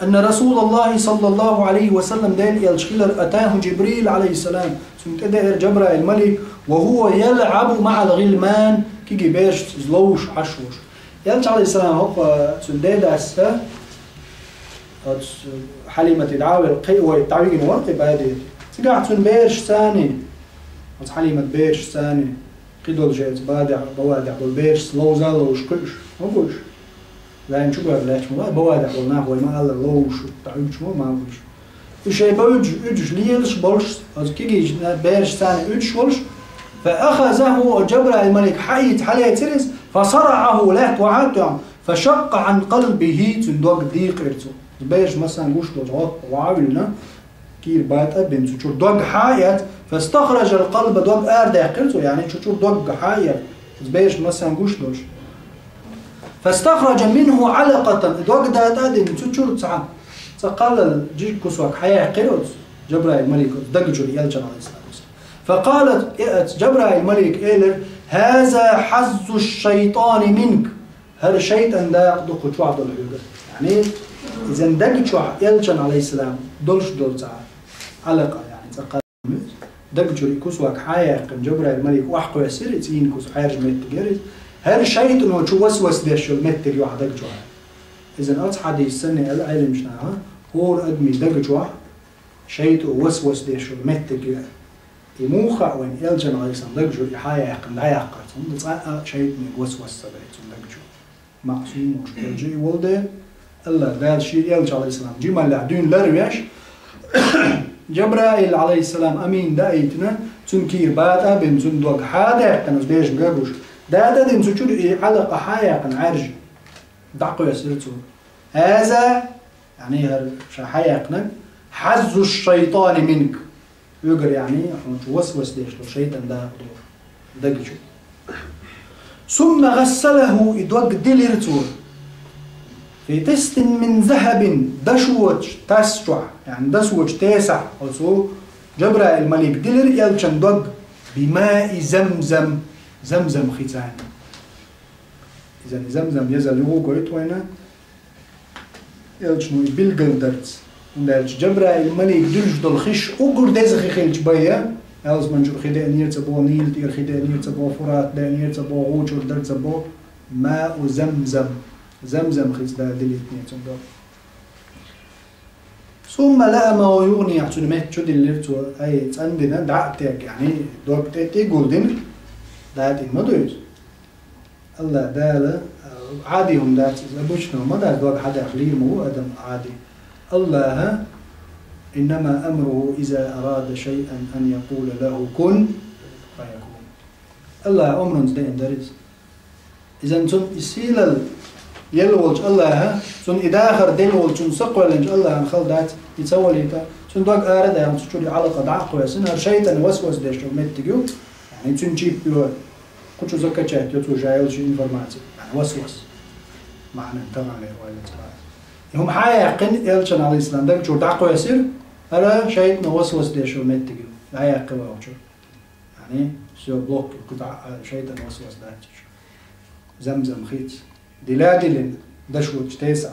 أن رسول الله صلى الله عليه وسلم, Делан Элча хилира, أتاه جبريل عليه السلام, цунна тӀедеара Джабраил малик, وهو يلعب مع الغلمان, кегий бершца иза ловзуш Ӏаш волуш. Элча, Ӏалайхиссалам, хӀокху цуьнан дедас, оцу Хьалимате дӀа а велла, кхин а вай дӀавигина вара кхин бадийта. Цигахь цуьнан берашца, оцу Хьалиматан берашца, кхидолу жайца бадехь, бавадехь болу берашца ловза а ловзуш кхуьуш, ма бу уьш. Вайн чугар лаьтташ ма вай, бавадехь болу нах вай ма-аллара ловзуш, тӀе уьдуш ма, ма уьш. Уьш шайн бан уьдуш, уьдуш лелаш болуш, оцу кегийчу берашца уьдуш волуш, فأخذه, Джабраил малик хьаийца хьалецира иза, فصرعه, лаьтта вахьа а тоьхна, فشق عن قلبه, цуьнан дог дийкъира цо. Бераш массарна гуш долчу гӀо-, вахьа а вуьллина, кийра бата а бина, цу чуьра дог хьа а эцна, فاستخرج القلب, дог арадаьккхира цо, яъни цу чуьра дог хьа а эцна, бераш массарна гуш долуш. فاستخرج منه علقة, дог дата а дина, цу чуьра цхьа, цхьа кхаллал жижиг кусок хьаяьккхира оцу Джабраил малико оцу даг чуьра Элчан, Ӏалайхиссалату вассалам. فقال, э, оцу Джабраил малико элира: هذا حظ الشيطان منك. ХӀара шайтӀан дакъа ду кху чохь долу хьоьга. Яъни, изан даг чохь Элчан, Ӏалайхиссалам, долуш долу цхьа Ӏалакъа, яъни цхьа кхаллал. Даг чуьра и кусок хьаяьккхина, Джабраил малик охьакхоьссира, и цӀийнан куса хьаьржа меттиг яра иза. ХӀара шайтӀано чу васвас деш йолу меттиг ю хьан даг чохь. Изан оцу хьадисца санна аьлла Ӏеламнаха, хӀора адамийн даг чохь шайтӀо васвас деш йолу меттиг ю. И муха хаьа вайна, Элчан, Ӏалайхиссалам, даг чуьра и хьаяьккхина дӀаяккхарца, хӀунда цкъа а шайтӀаниг васвас ца баьлла цуьнан даг чу. Маъсум волуш, Элча и волу дела, Аллах Дала шен Элча, Ӏалайхиссалам, жималлехь дуьйна ларвеш, Джабраил, Ӏалайхиссалам, амин даийтина, цуьнан кийра бата а бина, цуьнан дог хьа а даьккхина, оцу бежан гагуш, дата а дина, цу чуьра и Ӏалакъа хьаяьккхина Ӏаьржа, дӀакхоьссира цо. هذا, яъни хӀара ша хьаяьккхинарг, حظ الشيطان منك. Уьгар, яъни, хьуна чу васвас деш долу шайтӀан дакъа ду даг чу. ثم غسله, и дог дилира цо. في طست من ذهب, дашочу тас чохь, яъни дасочу тесахь, оцу Джабраил малик дилира Элчан дог, بماء زمزم, Замзам хица. Изан Замзам язал юха гойту вайна. Элчано и билгалдарца. ХӀунда аьлча Джабраил малик дуьллуш долу хиш уггар деза хи хилча бен, ялсамани чуьра хи деанера ца боху, Нила тӀера хи деанера ца боху, Фурат деанера ца боху, гӀу чуьра дара ца боху, ماء زمزم. Замзам хица Дала дилийтинера цуьнан дог. ثم لأمه, юханехьа цуьнан метта чу диллира цо, ай, цӀандина, дӀа а тегна, яъни, дог тӀе тӀе гулдина, датӀийна ма ду иза. Аллах Дала, а, Ӏади хӀума дац иза, обычно хӀума дац, дог хьадаьхна лийр ма ву адам Ӏади. Аллаха, إنما أمره إذا أراد شيئا أن يقول له كن فيكون. Аллаха омранца деана дара иза. Изан цунна и сийлалла елла волчу Аллаха, цунна и дахар делла волчу, цунна сакхоьллинчу Аллахана хала дац, и ца валийта, Цуьнан дог ара а даьлла, цу чуьра Ӏалакъа дӀа а кхоьссина, хӀара шайтӀан васвас деш йолу меттиг ю, яьни цуьнан чип йо, кху чу закачать йо цо ша йолчу информаци, яьни васвас. МаьӀна таханлера ойла ца бац. И хӀума хьа а яьккхина, элчан, Ӏалайхиссалам, даг чуьра дӀакхоьссира, хӀара шайтӀан васвас деш йолу меттиг ю, дӀаяьккхи вай хӀокху чуьра. Яьни, всё, блок, кхузахь шайтӀан васвас дац уьш. Замзам хица. Дила а дилина, дашочу тесахь.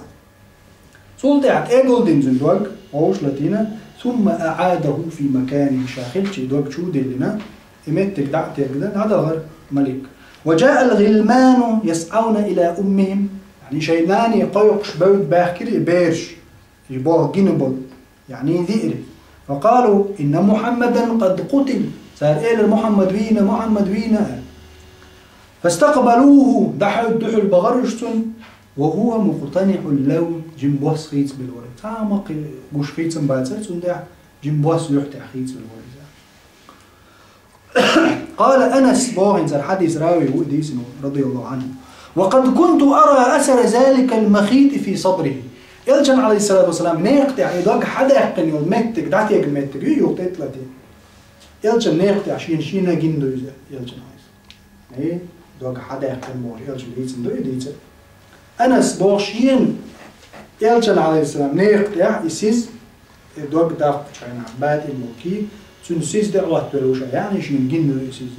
Цул тӀаьхьа тӀе а гулдина цуьнан дог, вовшах латийна, ثم أعاده في مكانه, ша хиллачу дог чу а диллина, и меттиг дӀа а тегна, дӀадахара малик. وجاء الغلمان يسعون إلى أمهم, яьни шайн нане кхойкхуш бевдда баьхкира и бераш, и болх гина болу. Яьни диъри. فقالوا: إن محمدا قد قتل. Цара элира: «Мухьаммад вийна, Мухьаммад вийна», – аьлла. فاستقبلوه, дӀахьуьйту дуьхьал бахара уьш цунна, وهو مقتنع اللون, жима бос хийцабелла вара. Цхьа а ма кхи-, гуш хийцам бацара цуьнан тӀехь, жима бос юьхь тӀехь хийцабелла вара иза. قال أنس, боху хӀинца хӀара хьадисан рави ву и дийцина, رضي الله عنه: وقد كنت أرى أثر ذلك المخيط في صدره. Элчан, Ӏалайхиссалату вассалам, некха тӀехь и дог хьадаьккхина йолу меттиг, дӀатегна меттиг ю, юха тӀе а тӀелатийна. Элчан некха тӀехь шена, шена гина ду иза, элчан, Ӏалайхиссалам. И дог хьадаьккхина бохуш, элчан дийцина ду и дийцар. Анас боху шена, элчан, Ӏалайхиссалам, некха тӀехь и сиз, и дог даккхучу хенахь, батӀин болу кий, цуьнан сиз тӀе а хӀоттавелла ву ша, яьни шена гина ду и сиз.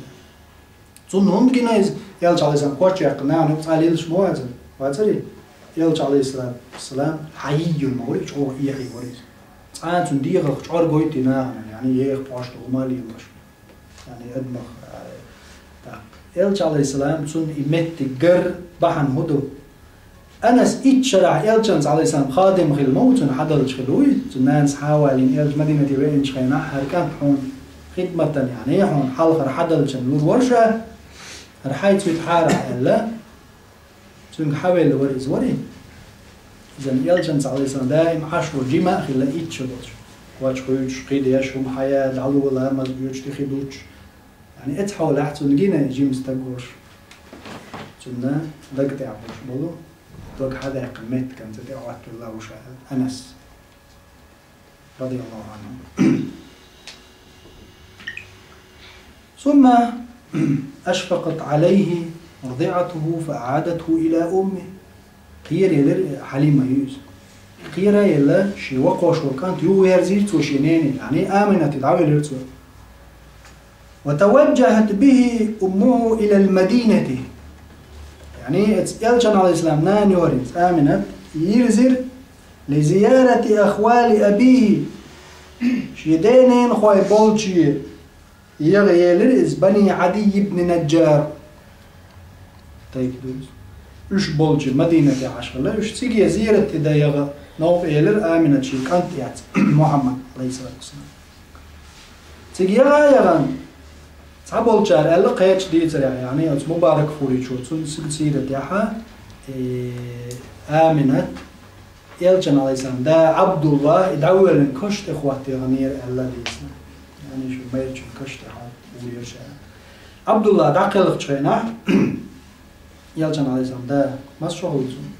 Цунна хӀунда гина иза, элча, Ӏалайхиссалам, кочъяьккхина нахана юкъа цкъа лелаш ма вацара? Вацарий? Элча, Ӏалайхиссалату вассалам, хьайиййина ма вара, чӀогӀа эхье вара иза. Цкъа а цуьнан дегӀах чӀор гойтий нахана, яьни еха пхьош долу ма лелаш. Яьни адамах, а, тӀаккха. Элча, Ӏалайхиссалам, цунна и меттиг гар бахьана хӀун ду? Анас итт шарахь элчанца, Ӏалайхиссалам, хадим хилла ма ву, цуьнан хьадалча хилла вуй, цуьнан нанас хьа а валийна, элча Мадинате веанчу хенахь, хӀара кӀант хьуна хидматан, яьни хьуна хьалхара хьадалчан лур вара ша, хӀара хьайца витахьара аьлла, цуьнга хьавелла вара иза, варий? Иза элчанца, Ӏалайхиссалам, даим Ӏаш волу жима а хилла итт шо долуш. Коч хуьйцуш, кхидеш, хӀума хьая, дӀало, ламаз оьцуш, тӀе хи дуттуш. Яьни, эцу хьолехь цунна гина жима стаг волуш. Цунна даг тӀехь болуш болу, дог хьадаьккхина меттиган цӀе тӀе а хӀоттавелла ву ша, Анас. رضي الله عنه. ثم أشفقت عليه رضعته فأعادته إلى أمه. Кхера елира Хьалима ю иза. Кхера елла, шен вакхош волу кӀант юхаверзийра цо шен нене, яьни Аминате дӀавелира цо. وتوجهت به أمه إلى المدينة. Яьни, эцу элчан, Ӏалайхиссалам, нана йохарин, Аминат, йирзира لزيارة أخوال أبيه. Шен ден-ненахой болчу яха елира иза Бани Ӏадий ибн Наджар. Тайпа ду иза. Уьш болчу Мадинате Ӏаш хилла, уьш циге зиярате дан яха новкъа елира Аминат шен кӀант эцна, Мухьаммад, Ӏалайхиссалату вассалам. Цига яха а яхана, цхьаболчара аьлла кхечу дийцарехь, яьни оцу Мубаракфуричо цунна цига сийратехь, э, Аминат, элчан, Ӏалайхиссалам, да Ӏабдулла, и дӀавоьллина каш тӀе хӀоттаеллера аьлла дийцина. Яьни шу майрачун каш тӀе хьоттавелира ша. Ӏабдулла дӀакхелхачу хенахь, элчан, Ӏалайхиссалам, да, маса шо хилла цунна?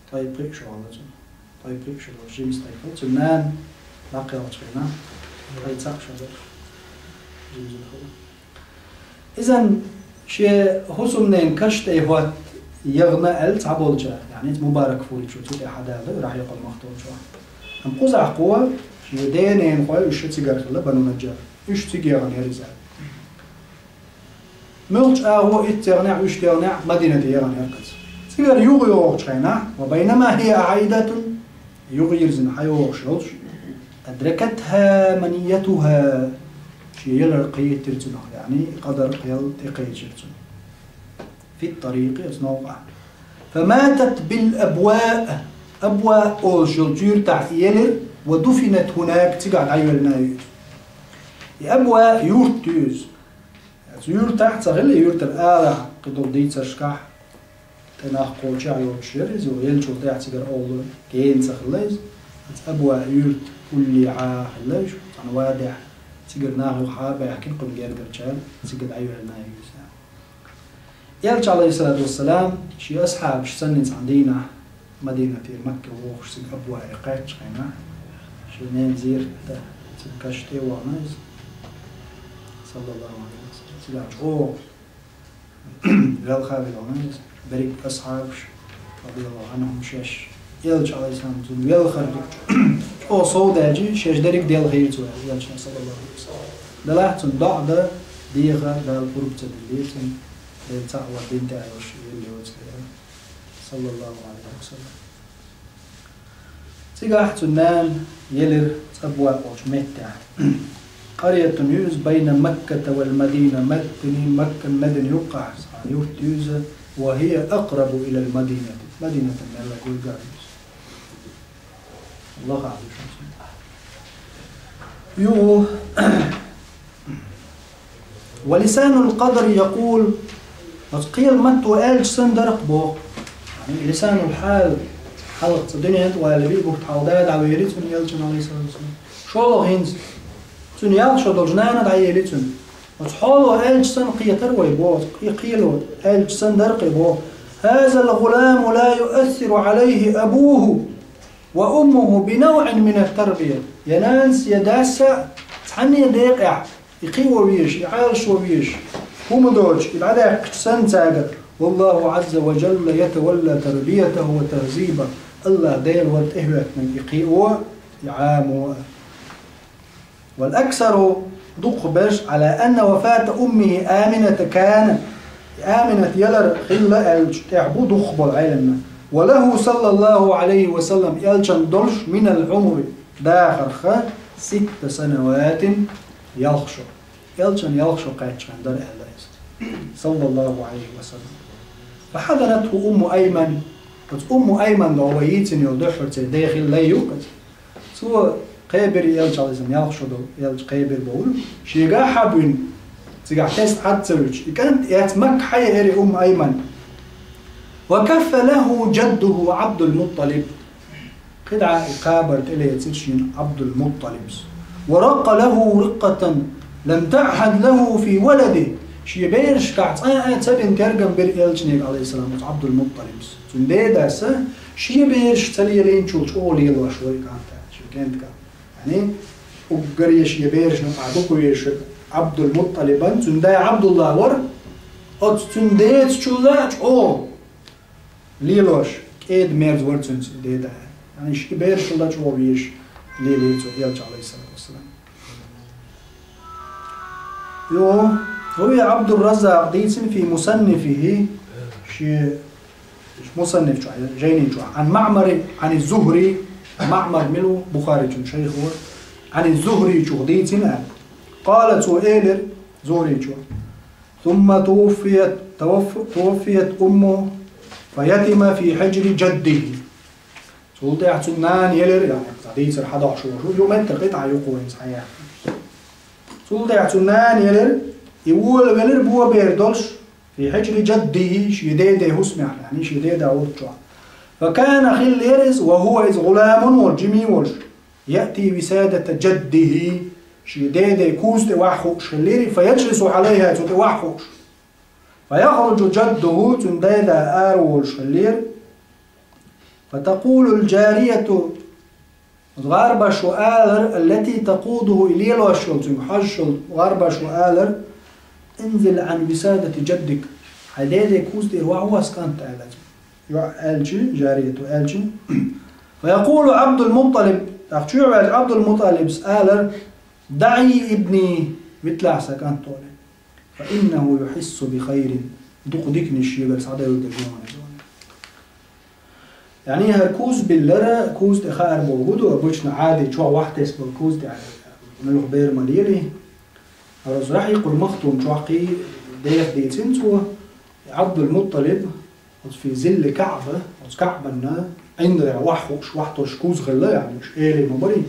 Ткъе пхиъ шо хилла цунна. Ткъе пхиъ шо долуш жима стаг хилла. Цуьнан нана дӀакхелхачу хенахь, ткъе цхьаъ шо долуш жима зуда хилла. Иза шен хӀусамненан каш тӀе хӀотта яхана аьлла цхьаболчара, яьни Мубаракфуричо цу тӀе хьадалла, рахьекъал махтолчо. Амма кхузахь кхо шен ден-ненахой уьш цигара хилла, Бану Наджар. Уьш цига яханера иза. Муьлххачу агӀор итт ца яханехь, уьш ца яханехь, Мадинате яханера кхаца. Цигара юха йогӀучу хенахь, وبينما هي عائدة, юха йирзина хьайогӀуш йолуш, أدركتها منيتها, шен ялар кхийтира цунах, яьни къадар кхел тӀекхечира цунна. في الطريق, оцу новкъахь. فماتت بالأبواء, Абва олуш йолчу юьртахь елира, ودفنت هناك, цигахь дӀайоьллина ю иза. И Абва юрт ю иза. Оцу юьртахь ца хилла, юьртара арахь кхидолу дийцаршкахь, тӀе нах кхочуш йоцуш яра иза, юха еллачул тӀаьхьа цигара олу гена ца хилла иза. Оцу Абва юьрта уллехьа хилла иза, цхьана вадехь, цигара нах юха хьа а баьхкина, кхуьнан гергарчара цига дӀайоьллина ю иза. Элча, Ӏалайхиссалату вассалам, шен асхьабаш санна цхьана дийнахь Мадинате Макка вогӀуш цига Абва кхаьччу хенахь, Шен ненан зерат да, цуьнан каш тӀе а вахана иза, саллаллаху Ӏалайхи ва саллам. Цигахь чӀогӀа велха велхана иза, берриг асхьабаш, радияллаху Ӏанхум, шаьш Элча, Ӏалайхиссалам, цунна велхар чӀогӀа сов даьлча, шаьш дерриг делхийра цо, аьлла Элчано, саллаллаху Ӏалайхи ва саллам. Делахь цунна доӀа дан, деха Дала пурба ца диллира цунна, Дела цхьаъ вар дин тӀехь йолуш велла йоцу дела, саллаллаху Ӏалайхи ва саллам. Цигахь цуьнан нана елира цӀа бохкучу меттехь. قرية يوز بين مكة والمدينة, Мадина, Макка, Мадина юккъехь цхьа юрт ю иза, وهي أقرب إلى المدينة, Мадинатана мелла гуйгар ю иза. Лахахь ду шуна цуьнан. Юха ولسان القدر يقول, оцу кхелан матто аьлча санна дара-кх боху. Яъни лисанул хьал, хьалха цу дуьнен тӀе валале, биъ бутт хьалха дӀавели цунна Элчано, Ӏалайхиссалату вассалам. ШолгӀа хӀинца, цуьнан ялх шо долчу нана дӀаели цунна. Оцу хьоло аьлча санна кхетара вай боху, и кхело аьлча санна дара-кх и боху. هذا الغلام لا يؤثر عليه أبوه وأمه بنوع من التربية. Я нанас, я дас а цхьанне декъехь и кхио везаш, и Ӏалашо везаш, хӀума доцуш, и дӀадаьккхича санна цаьргара, والله عز وجل يتولى تربيته وتهذيبه. АллахӀ Дела вара тӀехӀоьттинарг и кхио, и Ӏамо а. والأكثر, дукхахберш, على أن وفاة أمه آمنة كان, Аминат ялар хилла аьллачу тӀехь бу дукхахболу Ӏеламнаха. وله صلى الله عليه وسلم, Элчанна долуш, من العمر, дахарх, ست سنوات, ялх шо. Элчанна ялх шо кхаьччахьана дара аьлла иза, саллаллаху Ӏалайхи ва саллам. فحضنته أم أيمن, оцу Умму Айман догӀу вай йийцина йолу дуьххьара церан ден хилла лай ю-кх иза. Цо кхебира Элча, Ӏалайхиссалам, ялх шо долу Элча кхебира боху, шегахь хьабина, цигахь тесна Ӏад ца вуьтуш, и кӀант эцна Макка хьаеара Умму Айман. وكف له جده عبد المطلب. КхидӀа и кхабар тӀелецира шена Ӏабдул-Мутталибс. ورق له رقة لم تعهد له في ولده. Шен берашкахь цкъа а ца бина тергам бира Элчане, Ӏалайхиссалам, оцу Ӏабдул-Мутталибс. Цуьнан дедас шен бераш ца лелийначул чӀогӀа лелош вара и кӀант, шен кӀентан кӀант. Яъни, уггаре шен берашна юкъахь дукха везаш Ӏабдул-Мутталибан, цуьнан да Ӏабдулла вара, оцу цуьнан децачул а чӀогӀа лелош, кӀеда-мерза вара цуьнан деда. Яъни, шен берашал а чӀогӀа везаш лелийра цо Элча, Ӏалайхиссалату вассалам. Йо, روى عبد الرزاق, дийцина في مصنفه, шен мусанниф чохь, жайни чохь, عن معمر عن الزهري, МаӀмар мила ву, Бухаричун шайх вара, عن الزهري чух дийцина аьлла. قال, цо элира, Зухричо: ثم توفيت، توف-، توفيت أمه فيتم في حجر جده. Цул тӀаьхьа цуьнан нана елира, яъни, цхьа дийцар хьадохьуш волуш ву, ю меттара кхидӀа юкъа вайна схьаяьккхина. Цул тӀаьхьа цуьнан нана елира, и волавелира бобер долуш, في حجر جده, шен деде хӀусамехь, яъни шен деда волчохь. فكان, хиллера иза, وهو, иза, غلام, волуш, жима волуш, يأتي وسادة جده, шен деде куз тӀе ваха хууш хиллера, فيجلس عليها, цу тӀе ваха хууш. فيخرج جده, цуьнан деда ара волуш хиллера. فتقول الجارية, оцу гӀарбашо алара, التي تقوده, и лелош йолу, цуьнга хьожуш йолу гӀарбашо алара: انزل عن وسادة جدك, хьайн деде куз тӀера ваха, ас кӀант, аьлла цо. Юьхь аьлча, жариято аьлча. فيقول عبد المطلب, тӀаккха чоьхьа ваьлча Ӏабдул-Мутталибс алара: دعي ابني, витлахь сан кӀант, олий. فإنه يحس بخير, дукха диканаш шегара схьадевлла дерг ду хьуна иза. Яъни, хӀара куз биллар, куз тӀе хаар бохург ду, обычно Ӏади чохь ваха тесна болу куз тӀе муьлха бер ма лелий. ХӀара оцу Рахьикъул Махтум чохь кхин деха дийцина цо, Ӏабдул-Мутталиб, оцу في ظل الكعبة, оцу КаӀбанна ӀиндагӀехь ваха хууш, ваха тосуш куз хилла, яъни, уьш элий ма барий.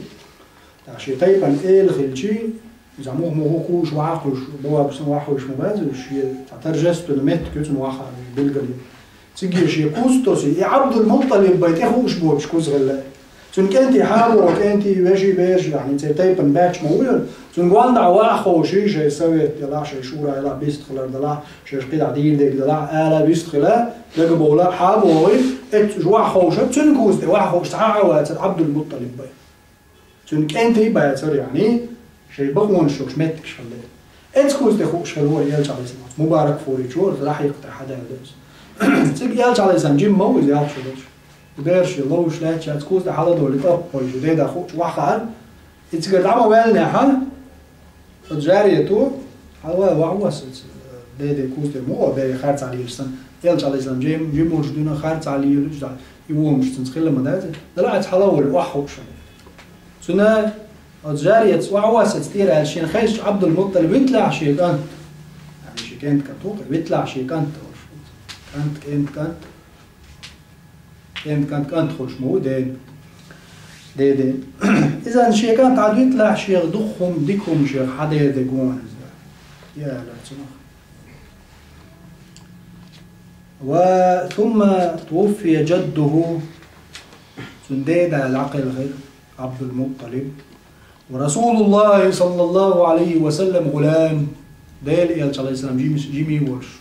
ТӀаккха шен тайпана эла хилчий, иза муха-муха куш ваха кхуьуш, баваб сан ваха кхуьуш ма бац уьш, шен цхьа торжественный меттиг ю цунна ваха билгали. Цига шен куз тосий, и Ӏабдул-Мутталиб бай тӀе хууш боцуш куз хилла. Цуьнан кӀентий хьалао, кӀентий, веший, бераш, яъни, церан тайпана баьчча ма ву хӀара. Цуьнан гонаха ваха ховший, шайн совет делахь, шайн шура делахь, бистхилар делахь, шайн кхидӀа дийр дерг делахь, ала вистхила, дагабовла, хьалабогӀий, эццаш ваха ховшар, цуьнан куз тӀе ваха хууш цхьа а вацара Ӏабдул-Мутталиб бай. Цуьнан кӀентий бацара, яъни, шайн бакъонаш йолчу меттигаш хилла. Эцу куз тӀе хууш хилла вара Элча, Ӏалайхиссалам, Мубаракфуричо, иза Рахьикъ тӀе хьадаьлла иза. Цига Элча, Ӏалайхиссалам, жима ма ву иза ялх шо долуш. Бераш ловзуш лаьтташ, цу куз тӀе хьаладогӀий тӀаппхойша, дедах хуучу вахара. И цигара дӀа ма ваьллинехь, оцу жариято, хьала ваха вассалц, деде куз тӀе муха бен харцахь лелаш санна, Элча, Ӏалайхиссалам, жим-, жимурш дуьйна харцахь лелаш, и вомаш цуьнца хилла ма дац, дала Ӏаца хьала а волу, охьахууш хилла. Цуьнан оцу жариятца охьавассалц тӀера аьлча, шена хезча Ӏабдул-Мутталиб витлахь шен кӀант. Яъни шен кӀентан кӀант ву, витлахь шен кӀант олуш. КӀант, кӀентан кӀант. КӀентан кӀант, кӀант хуьлуш ма ву дена. Деден. Иза шен кӀант хьан витлахь шех дукха хӀума, дика хӀума шех хьан деде гоназа. Яла цунах. Ва сумма туффия джаддуху. Цуьнан деда дӀакхелхира, Ӏабдул-Мутталиб. Ва Расулуллахи саллаллаху Ӏалайхи ва саллам гӀулам. Делан Элча, Ӏалайхиссалам, жимс-, жима волуш.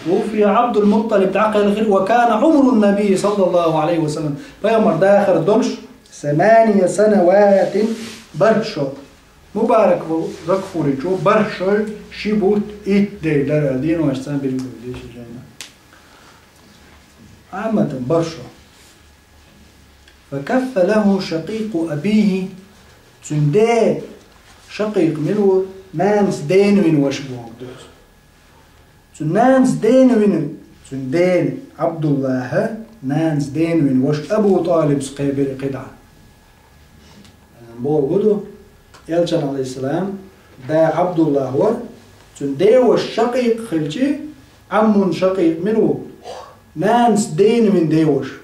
Туффия Ӏабдул-Мутталиб дӀакхелхира, ва кана Ӏумру-н-Набий саллаллаху Ӏалайхи ва саллам. Пайхамар дахар долуш, самания санаватин, бархӀ шо. Мубарак ву Мубаракфуричо бархӀ шо, ши бутт, итт де дара, деношца билггал деши жайна. Амма тан бархӀ шо. Фа каффа лаху шакъикъу абихи, цуьнан ден Шакъикъ мила ву, нанас дена вина ваша боху деза. Цуьнан нанас дена вина, цуьнан дена Ӏабдуллаха, нанас дена вина ваша Абу ТӀалибас кхебира кхидӀа. Боху ду, Элчан, Ӏалайхиссалам, да Ӏабдуллах вара, цуьнан деваша Шакъикъ хилчи, Ӏаммун Шакъикъ мила ву, нанас дена вина деваша.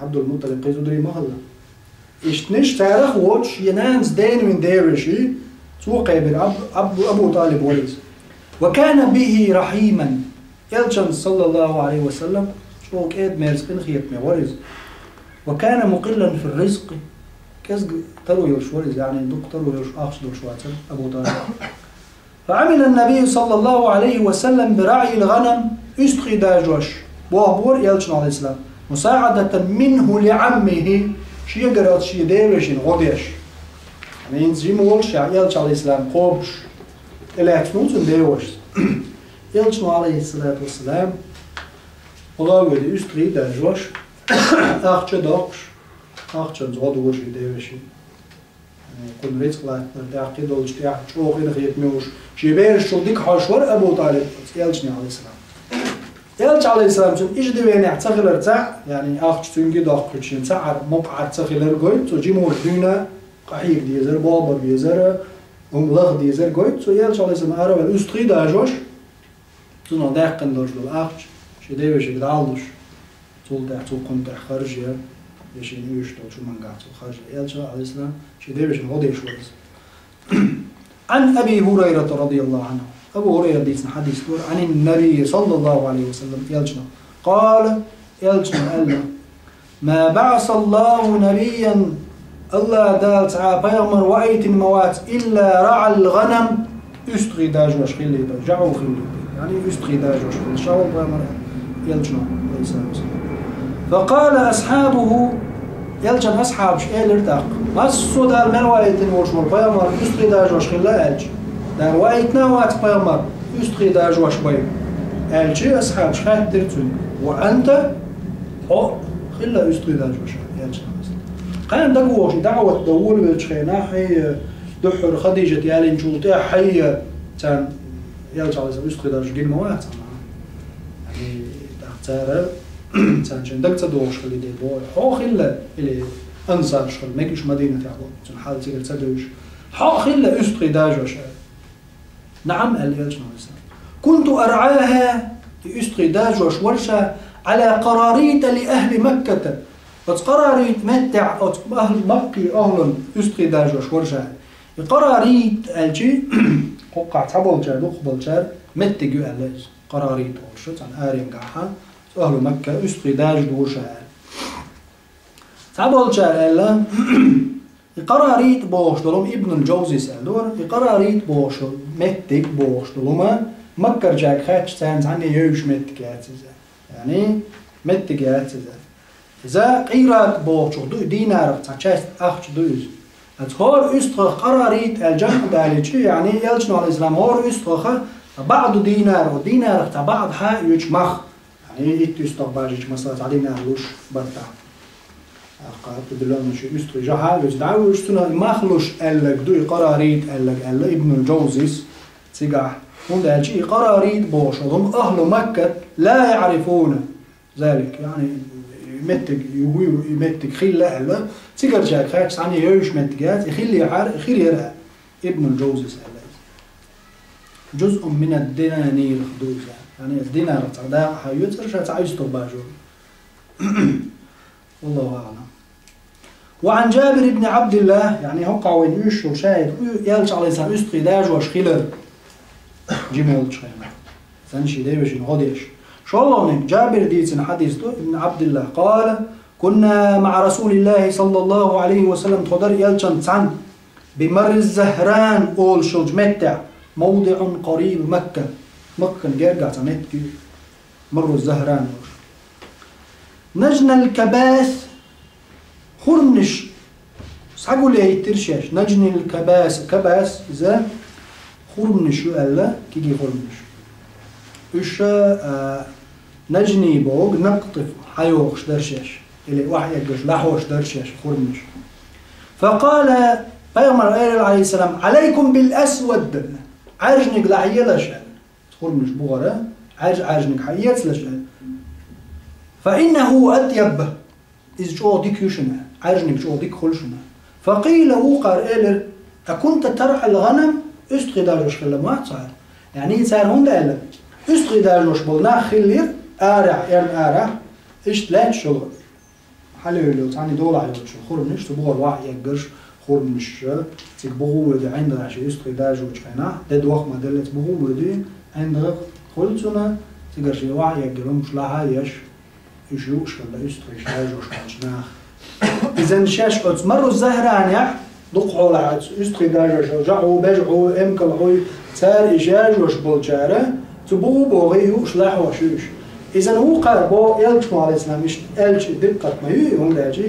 Ӏабдул-Мутталиб кхин зударий ма хилла. Иштаниш царах воцуш, я нанас дена вина деваший, цо кхебира Аб-, Аб-, Абу ТӀалиб вара иза. Ва кана бихи рахьиман. Элчан, саллаллаху Ӏалайхи ва саллам, чӀогӀа кӀеда-мерза къинхетаме вара иза. Ва кана мукъиллан фи рризкъи. КӀезиг таро йолуш вара иза, яъни дукха таро йолуш ахча долуш вацара Абу ТӀалиб. Фа Ӏамила ан-Набий саллаллаху Ӏалайхи ва саллам би раӀйил гӀанам, уьстагӀий дажош, боху бора Элчано, Ӏалайхиссалам, мусаӀадатан минху ли Ӏаммихи, шегара оцу шен девашина гӀо деш. ХӀинца жима волуш ша Элча, Ӏалайхиссалам, кхобуш, тӀелаьцна ву цуьнан девашас. Элчано, Ӏалайхиссалату вассалам, гӀо а велла, уьстагӀий дажош, ахча а доккхуш, ахчанца гӀо дора шен девашина. Кхунна рицкъ латтанарг тӀаккха долчу тӀехь чӀогӀа къинхетаме вуш, шен берашчул дика хьожуш вара Абу ТӀалиб, Элчане, Ӏалайхиссалам. Элча, Ӏалайхиссалам, цуьнан иждивенехь ца хилар цхьаъ, яъни ахча цуьнга а доккхуьйтуш, цхьаъ мукъа Ӏар ца хилар гойту, цо жимург дуьйна къахьега дезара, болх бан безара, хӀума лаха дезара гойту, цо Элча, Ӏалайхиссалам, ара а ваьлла, уьстагӀий дажош, цунах даьккхина долуш долу ахча шен девашига дӀалуш, цул тӀаьхьа цо кхунна тӀехь харжа, я шена оьшуш долчу хӀумангахь цо харжа. Элча, Ӏалайхиссалам, шен девашина гӀо деш вара иза. Ӏан Аби ХӀурайрата радияллаху Ӏанху. Абу ХӀурайра дийцина хьадис дора, Ӏанин Набий саллаллаху Ӏалайхи ва саллам, Элчанах. Къала, Элчано аьлла: «Ма баӀасаллаху набийян», Аллах Дала цхьа а пайхамар ваийтина ма вац, «илла раӀал гӀанам», уьстагӀий дажош хилла бен, жаӀу хилла бен, яъни уьстагӀий дажош хилла. Ша вала пайхамар, Элчано, Ӏалайхиссалату вассалам. Факъала асхьабуху, Элчан асхьабаш элира тӀаккха: «Массо а Дала мел ваийтина волуш волу пайхамар уьстагӀий дажош хилла», аьлча, «Дала ваийтина а вац пайхамар уьстагӀий дажош бен», аьлча, асхьабаш хаьттира цуьнга: «Ва анта?» Хьо хилла уьстагӀий дажош, Элчано. Кхана дагавогӀуш, и даӀват дан волавеллачу хенахь, хье, дуьххьара Хадижат ялинчул тӀаьхьа, хье, царна Элча, Ӏалайхиссалам, уьстагӀий дажош гина ма вац, амма, яъни, тӀаккха цара, царна шайн дага ца догӀуш хилла и де боху. Хьо хилла, или ансарш хилла, мегаш Мадинатехь боху, цуьнан хьал цигара ца девзаш. Хьо хилла уьстагӀий дажош, аьлла. «НаӀам», аьлла Элчано, Ӏалайхиссалам. «Кунту арӀаха», и уьстагӀий дажош вара ша, «Ӏала къарарита ли ахӀли Макката». Оцу Къарарит меттехь, оцу ахӀл-, Маккин ахӀлун уьстагӀий дажош вара ша. И Къарарит аьлчи, кхуккхахь цхьаболчара, дукхахболчара меттиг ю аьлла иза. Къарарит олуш, цхьана аренгахьа, оцу ахӀлу Макка уьстагӀий дажош вара ша аьлла. Цхьаболчара аьлла, и Къарарит бохуш долу, Ибнул Джовзис аьлла дора, и Къарарит бохуш меттиг бохуш долу, ма Маккарчаьрга хаьттича, царна цхьанне йевзаш меттиг яц иза. Яъни, меттиг яц иза. Иза къират бохучух ду, динарах цхьа часть ахча ду иза. Аса хӀора уьстагӀах къарарит аьлла жамӀ далийча, яъни Элчано, алейхиссалам, хӀора уьстагӀах баъду динар, динарах цхьа баъду хьа а йоьдуш мах. Яъни итт уьстагӀ бажийча, масала, цхьа динар луш бартахь. Аккха определённо ши уьстагӀий жа хьа а йоьдуш, дӀа а йоьдуш, цунах мах луш аьлларг ду и къарарит аьлларг, аьлла Ибнул Джаузис цигахь. ХӀунда аьлча и къарарит бохуш долу ахӀлу Маккат ла яърифуна залик. Яъни меттиг, и вуй, и меттиг хилла аьлла, цигарчаьрга хаьттича, цхьанна йовзаш меттиг яц, и хиллехьара, и хир яра. Ибнул Джаузис аьлла иза. Джузъун мин ад-динанир ду иза. Яъни динар цхьа дакъа хьайоьцура ша цхьа уьстагӀ бажор. Валлаху аълам. Ва ан Джабир ибн Абдилла, яъни хӀокху вайна уьш йолу шаьхӀид, Элча, алейхиссалам, уьстагӀий дажош хилар жима волчу хенахь. Цхьана шен девешина гӀо деш. ШолгӀаниг Джабир дийцина хьадис ду, ибн Абдилла, къала: «Кунна маъа Расулиллахи саллаллаху алейхи ва саллам», тхо дара Элчанца цхьаьна, «би Марри Захран» олуш йолчу меттехь, «мавдиъун къариб Макка», Маккан гергахь цхьа меттиг ю, Марру Захран олуш. «Наджнал кабас», хурманаш схьагулъяйийтира шаьш. Наджнил кабас, кабас иза хурманаш ю аьлла, кегий хурманаш. Уьш, а, наджни боху, накътӀ хьайохуш дара шаьш, или охьаэггаш, лахьош дара шаьш хурманаш. Факъала, пайхамар элира, алейхиссалам: «Алайкум бил асвад», Ӏаьржаниг лахьелаш аьлла. Хурманаш бухара, Ӏаьрж-, Ӏаьржаниг хьаэцалаш аьлла. «Фа иннаху атъяб», иза чӀогӀа дика ю шуна, Ӏаьржаниг чӀогӀа дика хуьлу шуна. Факъила, вукхара элира: «Акунта таръал гӀанам?» УьстагӀий дажош хилла ма вац хьо? Яъни цара хӀунда аьлла? УьстагӀий дажош болу нах хиллера арахь, эрна арахь, иштта лаьтташ йолу хьалавелла йолу, цхьаьна долахь йолчу хурманаш, цу бухара охьаэггарш, хурманаш, цига буху воьду ӀиндагӀехь, шен уьстагӀий дажочу хенахь, де дохка ма деллац, буху воьду ӀиндагӀа, хуьлу цунна, цигара шен охьаэггар хӀумаш лахьа а еш, уьш юуш хилла уьстагӀий дажош болчу наха. Иза шаьш оцу Марру Захранехь, дукха хьолахь оцу уьстагӀий дажош, жаӀу, бежӀу, эмкал хьуй, цара и дажош болчара, цу буху бохий юуш лахьош ю уьш. Иза вукхара боху Элчано, алейхиссалам, иштта аьлча диккхат ма ю, хӀунда аьлча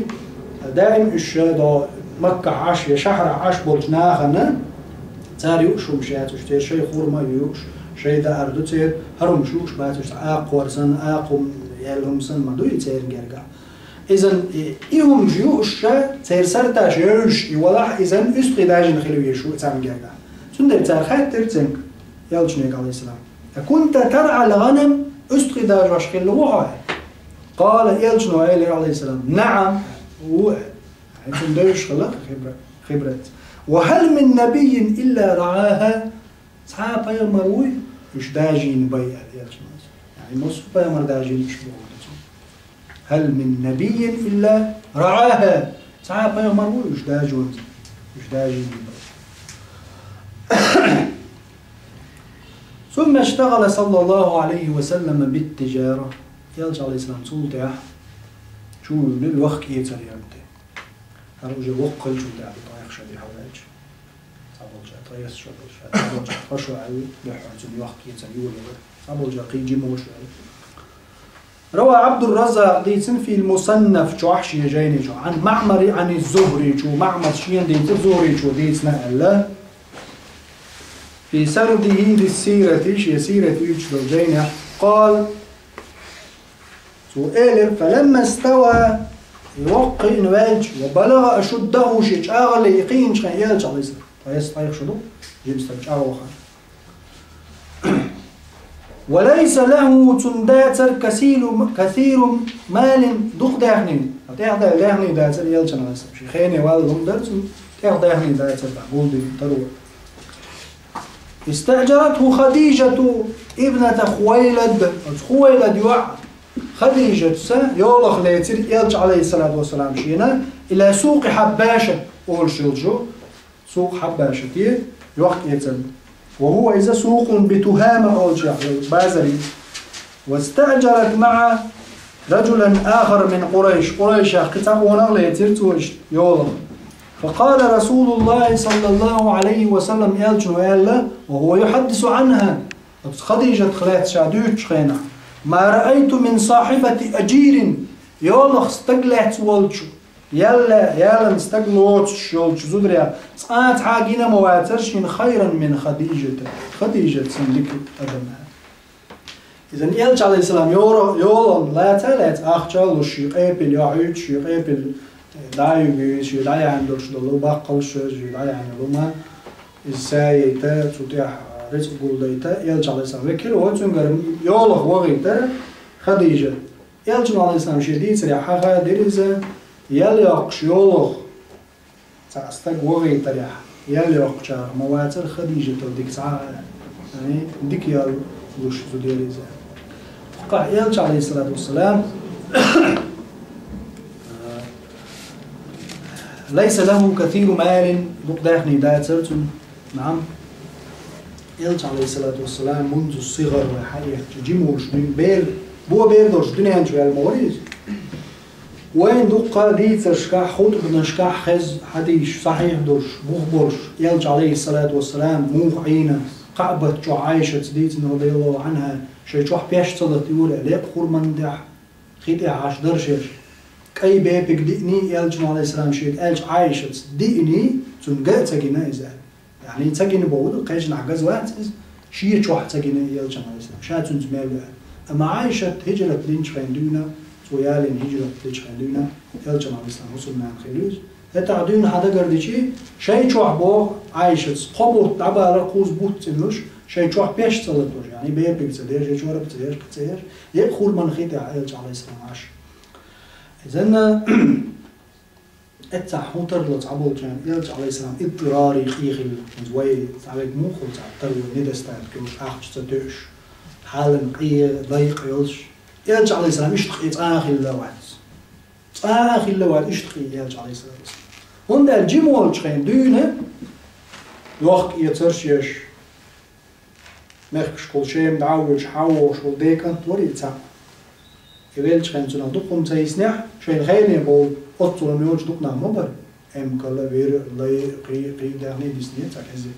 даим уьш ша до Маккахь Ӏаш я шахьарахь Ӏаш болчу нахана, цара юуш хӀумаш яц уьш, церан шайн хурма а юуш, шайн даар ду церан, хӀара хӀумаш юуш бац уьш, цхьа акха хӀор санна, акха хӀума яьлла хӀума санна ма ду и церан гергахь. Иза и, и хӀумаш юуш ша, церан сарташ йевзаш и валахь, иза уьстагӀий дажийна хила везаш ву царна гергахь. Цундела цара хаьттира цуьнга, Элчанега, алейхиссалам: «Акунта таръал гӀанам?» УьстагӀий дажош хилла ву хьо? Къала, Элчано элира, алейхиссалам: «НаӀам». Ву. Цунна девзаш хилла хибра-, хибратца. «Ва хӀал мин набиййин илла рагӀаха?» Цхьа а пайхамар вуй, уьш дажийна бай, аьлла Элчано. Яъни массо а пайхамар дажийна уьш боху. «Хал мин набиййин илла рагӀаха». Цхьа а пайхамар ву уьш дажонца, уьш дажийна бай. «Сумма иштагӀала саллаллаху алейхи ва саллама биттижара». Элча, алейхиссалам, цул тӀаьхьа чу вуьйлира вахкиэцар ярна тӀе. ХӀара уже воккха хилчул тӀаьхьа ду тӀайхша ди хьалаьлча. Цхьаболча ткъесна шо долуш, цхьаболча ткъа шо аьлла, дуьххьара цуьнан йохка эцар йолалура, цхьаболча кхин жима шо аьлла. Рава Абдурраззакъ дийцина фил Мусаннаф чохь шен жайни чохь, Ан Маъмари, Ан Зухри чу, Маъмар шена дийцира, Зухри чу дийцина аьлла. Фи сардихи лиссирати, шен сират юьйцуш долу жайнехь, къала, цо элира: «Фаламма става», и воккха кхиъна ваьлча, «ва балагӀа ашуддаху», шен чӀагӀалле и кхиъначу хенахь, Элча, алейхиссалам, ткъесна ткъайх шо ду, жимастаг чӀагӀо хан. «Ва лайса лаху», цунна дацара, «касиру, касиру малин», дукха даьхни, тӀехдаьлла даьхни дацара Элчана, алейхиссалам, шен хене валла хӀума дара цунна, тӀехдаьхни дацара, гулдина, таро. «Истаъджаратху Хадижату ибната Хувайлад». Оцу Хувайлад йоӀ Хадижатас йолах лецира Элча, алейхиссалату вассалам, шена, «иля сукъи Хьаббаша», олуш йолчу сукъ Хьаббаша тӀе, йохка эцарна. «Ва хува», иза, «сукъун би Тухама» олучу базар ю. «Вастаъджарат маъа раджулан ахар мин Къурайш». Къурайшах кхин цхьа къонах лецира цо иштта йолах. «Факъала Расулуллахи саллаллаху алейхи ва саллам», Элчано аьлла, «ва хува юхьаддису анха», оцу Хадижатах лаьцна ша дуьйцучу хенахь: «Ма раайту мин сахибати аджирин Йолах стаг лаьцна волчу, ял лаьцна, ялан стаг лоцуш йолчу зударий цкъа а цхьа гина ма вацара шена, خيرا من خديجة, Хадижат санна дика адам. Иза Элча, алейхиссалам, йора-, йолах лаьцна а лаьцна, ахча а луш, шен къепе йохьуьйтуш, шен къепе дӀа а юьгуш, шен дӀаяьхьна долуш долу баккхалш, шен дӀаяьхьна долу хӀума, иза саяйта, цу тӀехь рицкъ гулдайта, Элча, алейхиссалам, векал ву цуьнгара йолах вахийта Хадижа. Элчано, алейхиссалам, шен дийцарехь хьахадира иза, ял йоккхуш йолах цхьа стаг вахийтарехь, ял йоккхучарах ма вацара Хадижатал дика цхьа а, яъни, дика ял луш зуда яра иза. Кху Элча, алейхиссалату вассалам, ليس له كثير مال, дукха даьхни дацара цуьнан. Нагахь Элча, алейхиссалату вассалам, منذ الصغر вай хьаэцча, жима волуш дуьйна, бер, бо бер долуш дуьнен чу ваьлла ма вара иза. Вайн дуккха а дийцаршкахь, хутбанашкахь хеза хьадисаш сахьихь долуш, бух болуш, Элча, алейхиссалату вассалам, муха Ӏийна, Каъбат чохь Ӏайшаца дийцина, радияллаху анхьа, шайн чохь пеш ца лата юра, лекха хурманан тӀехь, хи тӀехь Ӏаш дара шаьш. КӀай бепиг диъний, Элчано, алейхиссалам, шега аьлча Ӏайшаца диъний, цунна ган а ца гина иза. Яъни ца гина боху ду, кхечанхьа газа вац иза, шен чохь ца гина Элчано, алейхиссалам, ша цуьнца мел веа. Амма Ӏайшат хӀижрат динчу хенахь дуьйна, цо ялийна хӀижрат дечу хенахь дуьйна, Элчано, алейхиссалам, мусульман хилла иза. ХӀетахь дуьйна хьан дагардичи, шайн чохь боху Ӏайшаца, кхо бутт дӀабалар, кхузза бутт цӀанлуш, шайн чохь пеш ца латош, яъни бепиг ца деш, я чорба ца еш, кхин ца еш, я хурманан хи тӀехь Элча, алейхиссалам, Ӏаш. Иза Эццахь хӀун тарло цхьаболчарна, Элча, алейхиссалам, иттирари къе хилла. Иза вай цхьа вега муха хуьлу цхьа тарло, недостаток йолуш, ахча ца тоьуш, хьалан къе, дайкъа йолуш. Элча, алейхиссалам, иштта къе цкъа а хилла вац. Цкъа а хилла вац иштта къе Элча, алейхиссалам. ХӀунда аьлча жима волчу хенахь дуьйна, йохк-эцарш еш, мехкашкахула Шема дӀа а воьдуш, хьан а вогӀуш волу декъант вара и цхьаъ. И веллачу хенахь цунах дукха хӀума ца йиснехь, шайна хене бовла, оццул хӀума йоцуш дукха нах ма бара. Эмкал а, вир а, лай а, кхин а, кхин а даьхни а диснера цхьа кӀезиг.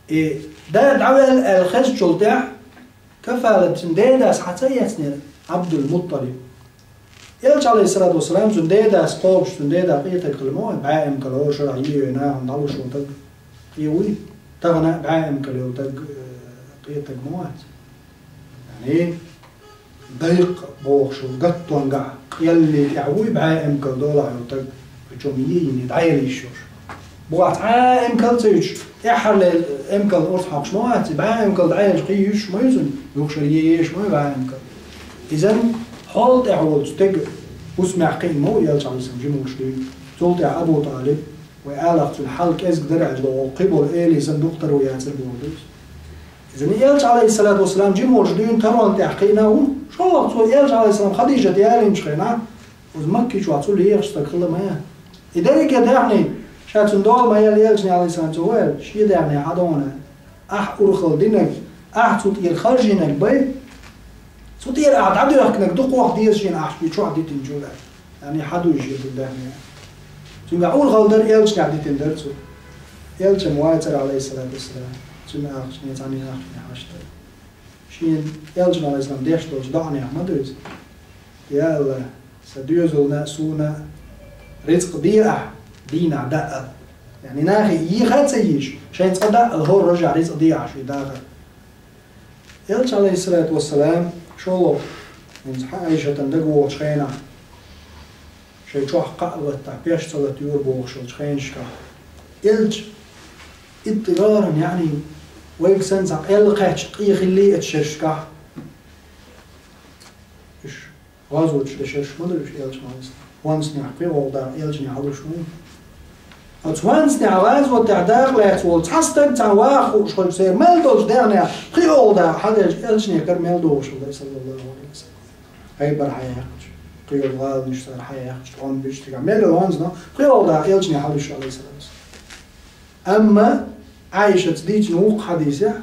И да дӀаваьлла аьлла хезначул тӀаьхьа, кафалат цуьнан дедас хьан ца эцнера, Ӏабдул-Мутталиб. Элча, алейхиссалату вассалам, цуьнан дедас кхобуш, цуьнан деда къетаг хилла ма вай, бӀе эмкал, хӀора шарахь йиъ вай нахана дӀалуш волу таг къе вуй, тахана а бӀе эмкал йолу таг, э, къетаг ма вац. Яъни, дайкъа бохуш волу гаттонгахь, къелли тӀехь вуй бӀе эмкал долахь йолу таг, причём йийна дӀаяла йиш йолуш. Боху цхьа а эмкал ца юьтуш, тӀаьххьарле эмкал урс хьокхуш ма вац, бӀе эмкал дӀаелча кхин юьсуш ма ю цуьнан, юха шара е еш ма ю бӀе эмкал. Иза хьол тӀехь волчу стеган хӀусамехь кхиъна ма ву Элча, алейхиссалам, жима волуш дуьйна. Цул тӀаьхьа Абу ТӀалиб, вай алахь, цуьнан хьал кӀезиг дара аьлла, оха кхин болу элий санна дукха таро яцара боху иза. Иза Элча, алейхиссалату вассалам, жима волуш дуьйна тарон тӀехь кхиъна а ву, шолгӀа цо Элча, алейхиссалам, Хадижат ялийначу хенахь, Оцу Макки чохь цул ехаш стаг хилла ма яц. И дерриге а даьхни, ша цунна дола ма елла Элчане, алейхиссалам, цо ваьлла, шен даьхни хьан дона. Ахь урхалла динарг, ахь цу тӀера харжийнарг бай, цу тӀера ахь дӀадоьхкинарг дукха ваха деза шена ахь шен чохь дитинчул а. Яъни хьан дуй шен цу даьхни? Цуьнга урхалла дара, Элчанехь дитина дара цо. Элча ма вацара, алейхиссалату вассалам, цуьнан ахчане, цхьанне ахчане хьашт дара. Шен Элчано, алейхиссалам, деш долчу доӀанех ма ду иза: «Я АллахӀ, сан доьзална а, суна а рицкъ де ахь дийнахь даъал». Яъни нахе йийха а ца йийш, шайн цкъа даъал хӀора рожехь рицкъ де ахь шен дахар. Элча, алейхиссалату вассалам, шолгӀа, хӀинца хьан Ӏайшатан дага вогӀучу хенахь, шайн чохь кхаъ латтахь, пеш ца лата юра бохуш йолчу хенашкахь, Элча, иттираран, яъни, вайга санна цхьа къелла кхаьчча къе хилли оцу шерашкахь. Уьш гӀазоташ деш шераш ма ду уьш Элча ма веза. ХӀонсанехь кхин а гӀовгӀа дакъа Элчане хьалуш ву. Оцу хӀонсанехь гӀазотехь дакъа лаьцна волу цхьа стаг цхьана ваха хууш хилча, церан мел долчу даьхнех кхин а гӀовгӀа дакъа хьадеача, Элчане кара мел догӀуш хилла, саллаллаху алейхи ва саллям. Хьайбар хьаяьккхича, кхин йолу гӀаланаш цара хьаяьккхича, тӀом буьтуш цигахь мел йолу хӀонс но, кхин йолу дакъа Элчане хьалуш, алейхиссалату вассалам. Амма Ӏайшаца дийцина вукху хьадисехь,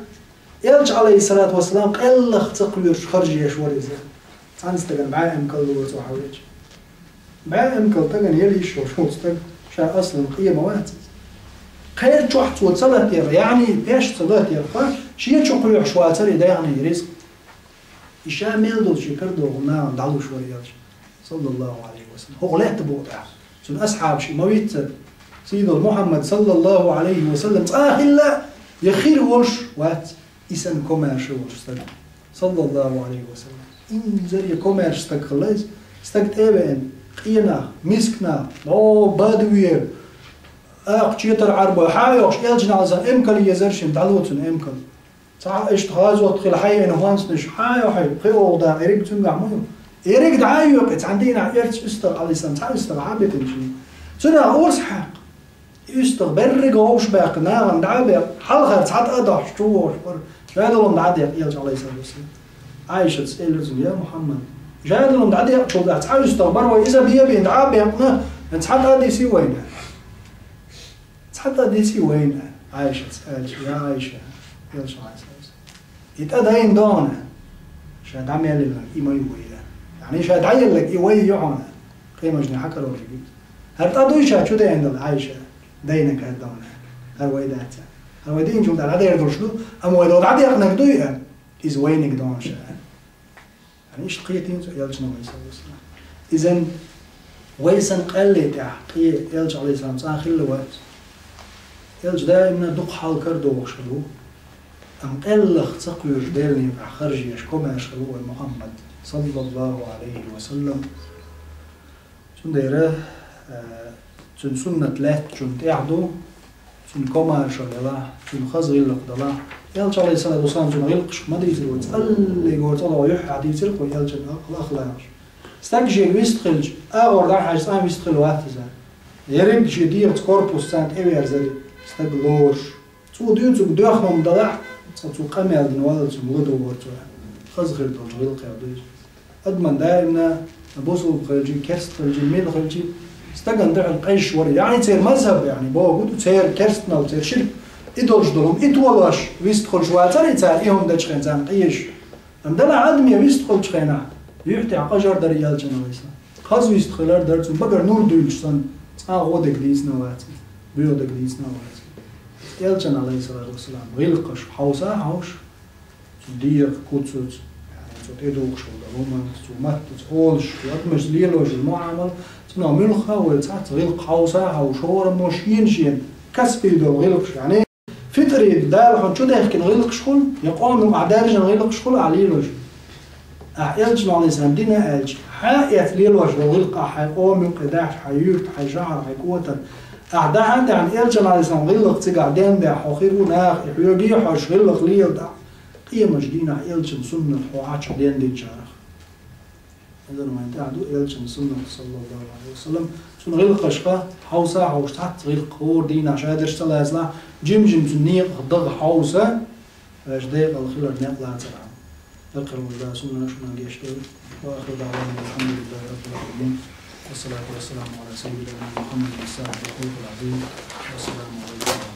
Элча, алейхиссалату вассалам, къеллах ца кхоьруш харжеш вара иза. Цхьана стагана бӀе эмкал лора цо хьавеча. БӀе эмкал стагана яла йиш йолуш волу стаг ша аслан къе ма вац иза. Кхерчохь цо ца латъяра, яъни пеш ца латъяра, шен чу кхоьхьуш вацара и даьхни, рицкъ. И ша мел долчу кара догӀу нахана дӀалуш вара Элча. саллаллаху алейхи ва саллям. ХӀокху лаьтта букъа тӀехь цуьнан асхьабаш и ма вицца, сийдолу Мухьаммад, саллаллаху алейхи ва саллям, цкъа а хилла, я хир волуш вац и санна комаьрша волуш стаг, саллаллаху алейхи ва саллям. Инзаре комаьрша стаг хилла иза. Стаг тӀе а веана, къен нах, миска нах, дӀо бадвер, акха четар Ӏарбой, хьан а йохуш, элчанал сан эмкал езар шен, дӀало цуьнан эмкал. Цхьа иштта хазот хила хьайина хӀонснаш, хьан а йо хьай, кхин а вогӀу да, эриг цуьнгахь ма ю. Эриг дӀа а йоькъу, цхьана дийнахь эрча уьстагӀ, алейхиссалам, цхьа уьстагӀ хьан битина шен. Цуьнан урс хьаькхна. И уьстагӀ берриг а вовшах баьккхина, нагӀана дӀа а баьккхина, хьалхара цхьа тӀа а дохьуш, чу вогӀуш бара. Ша долу дӀа а декъна, элча, алейхиссалату вассалам. Ӏайшас элира цуьнга: «Я Мухьаммад, ша долу дӀа а декъначул тӀаьхьа цхьа уьстагӀ бара вай, иза бен дӀа а бекъна, цхьа тӀа а диси вайна». Цхьа тӀа диси вайна, Ӏайшас аьлча, я Ӏайша, элча Ӏайшас. И тӀа дайна догӀана, ша дӀа мел йилларг и ма ю вай. Яъни ша дӀайилларг и вай ю хьуна, кхин мажне хьан карор ю иза. ХӀара тӀа дуй ша чу дайна дала Ӏайша, дайнарг хӀара догӀана, хӀара вай дац. ХӀара вай дийначул тӀаьхьа дӀадер долуш ду, амма вай долу дӀадекънарг дуй, иза вайниг догӀана ша. Яъни иштта кхетийна цо элчано, алейхиссалату вассалам. Изан вай санна къаьлле тӀехь, къе элча, алейхиссалам, цкъа а хилла вац. Элча даимна дукха хьалкара дохуш хилла ву. Амма къаьллах ца кхоьруш Делан некъахь харжеш комаьрша хилла ву вай Мухьаммад, саллаллаху алейхи ва саллам. Цундела, э, цуьнан суннат лаьттачунна тӀехь ду, цуьнан комаьршалла делахь, цуьнан хаза гӀиллакх далахь. Элча, алейхиссалату вассалам, цуьнан гӀиллакхашка ма дийцира вай, цкъа а гора цӀа догӀу юьххьехь дийцира кху элчан ахлахаш. Стаг шега вист хилча, агӀор дӀахьаьжча, цкъа а вист хила вац иза. Ерриг шен дегӀаца корпус царна тӀеверзара, стаг лоруш. Цо дуьйцург доьхна хӀума далахь, цкъа цо къамел дина валлалц хӀума ладугӀура цо. Хаза хир долчу гӀиллакхех ду иза. Адаман даимна, бусулба хилчий, керста хилчий, мила хилчий, стагана дуьхьал къежаш вара. Яъни церан мазхаб, яъни боху ду, церан керстанал, церан ширк, и долуш долу хӀума, и толош вист хуьлуш вацара и цара, и хӀума дечу хенахь царна къежаш. Амма делахь а, адаме вист хуьлучу хенахь, юьхь тӀехь къажар дара элчана вайса. Хаза вист хилар дара цунна, багара нур дуьйлуш санна, цкъа а гӀо дерг дийцина вац, боьха дерг дийцина вац. Элчана, алейхиссалату вассалам, гӀиллакхаш хьовса а хьовш, цу дегӀан куцаца, яъни цу тӀедухуш волу хӀуманца, цу маттаца олуш, адамаш лелош муӀамал, цунах муьлхха а вай цхьацца гӀиллакх хьовса а хьовш, хӀораммо шена-шена касбий долу гӀиллакхаш, яъни фитӀри Дала хьуна чу дехкина гӀиллакхаш хуьлу, я къоман юкъахь даьржина гӀиллакхаш хуьлу ахь лелош. Ахь элчано, алейхиссалам, дина аьлча, хьан а эцна лелош долу гӀиллакх ахь хьайн къоман юккъе дахьаш, хьайн юьрта, хьайн шахьар, хьайн кӀотар. Ахь дахьан а даьхьна элчано, алейхиссалам, гӀиллакх цигахь денбехь, хьо хир ву наха и хьоьгий хьожуш гӀиллакх леладахь, къемаш дийнахь элчан суннат хьо Ӏачу дендинчарах. Иза вайн тӀехь ду элчан суннат, саллаллаху алейхи ва саллям. Цуьнан гӀиллакхашка хьовса а хьовш, цхьацца гӀиллакх хӀора дийнахь ша дерш ца лацалахь, жим-жим цуьнан некъах даха хьовса, аша декъала хилар некъ лацархьама. Даккхар ву Дала сунна шуна гечдойла. Ва ахиру даъвана алхьамдулиллахи раббил гӀаламин. Вассалату вассаламу гӀала саййидина Мухьаммадин сахьибил хулукъил гӀазим. Вассаламу гӀалайкум.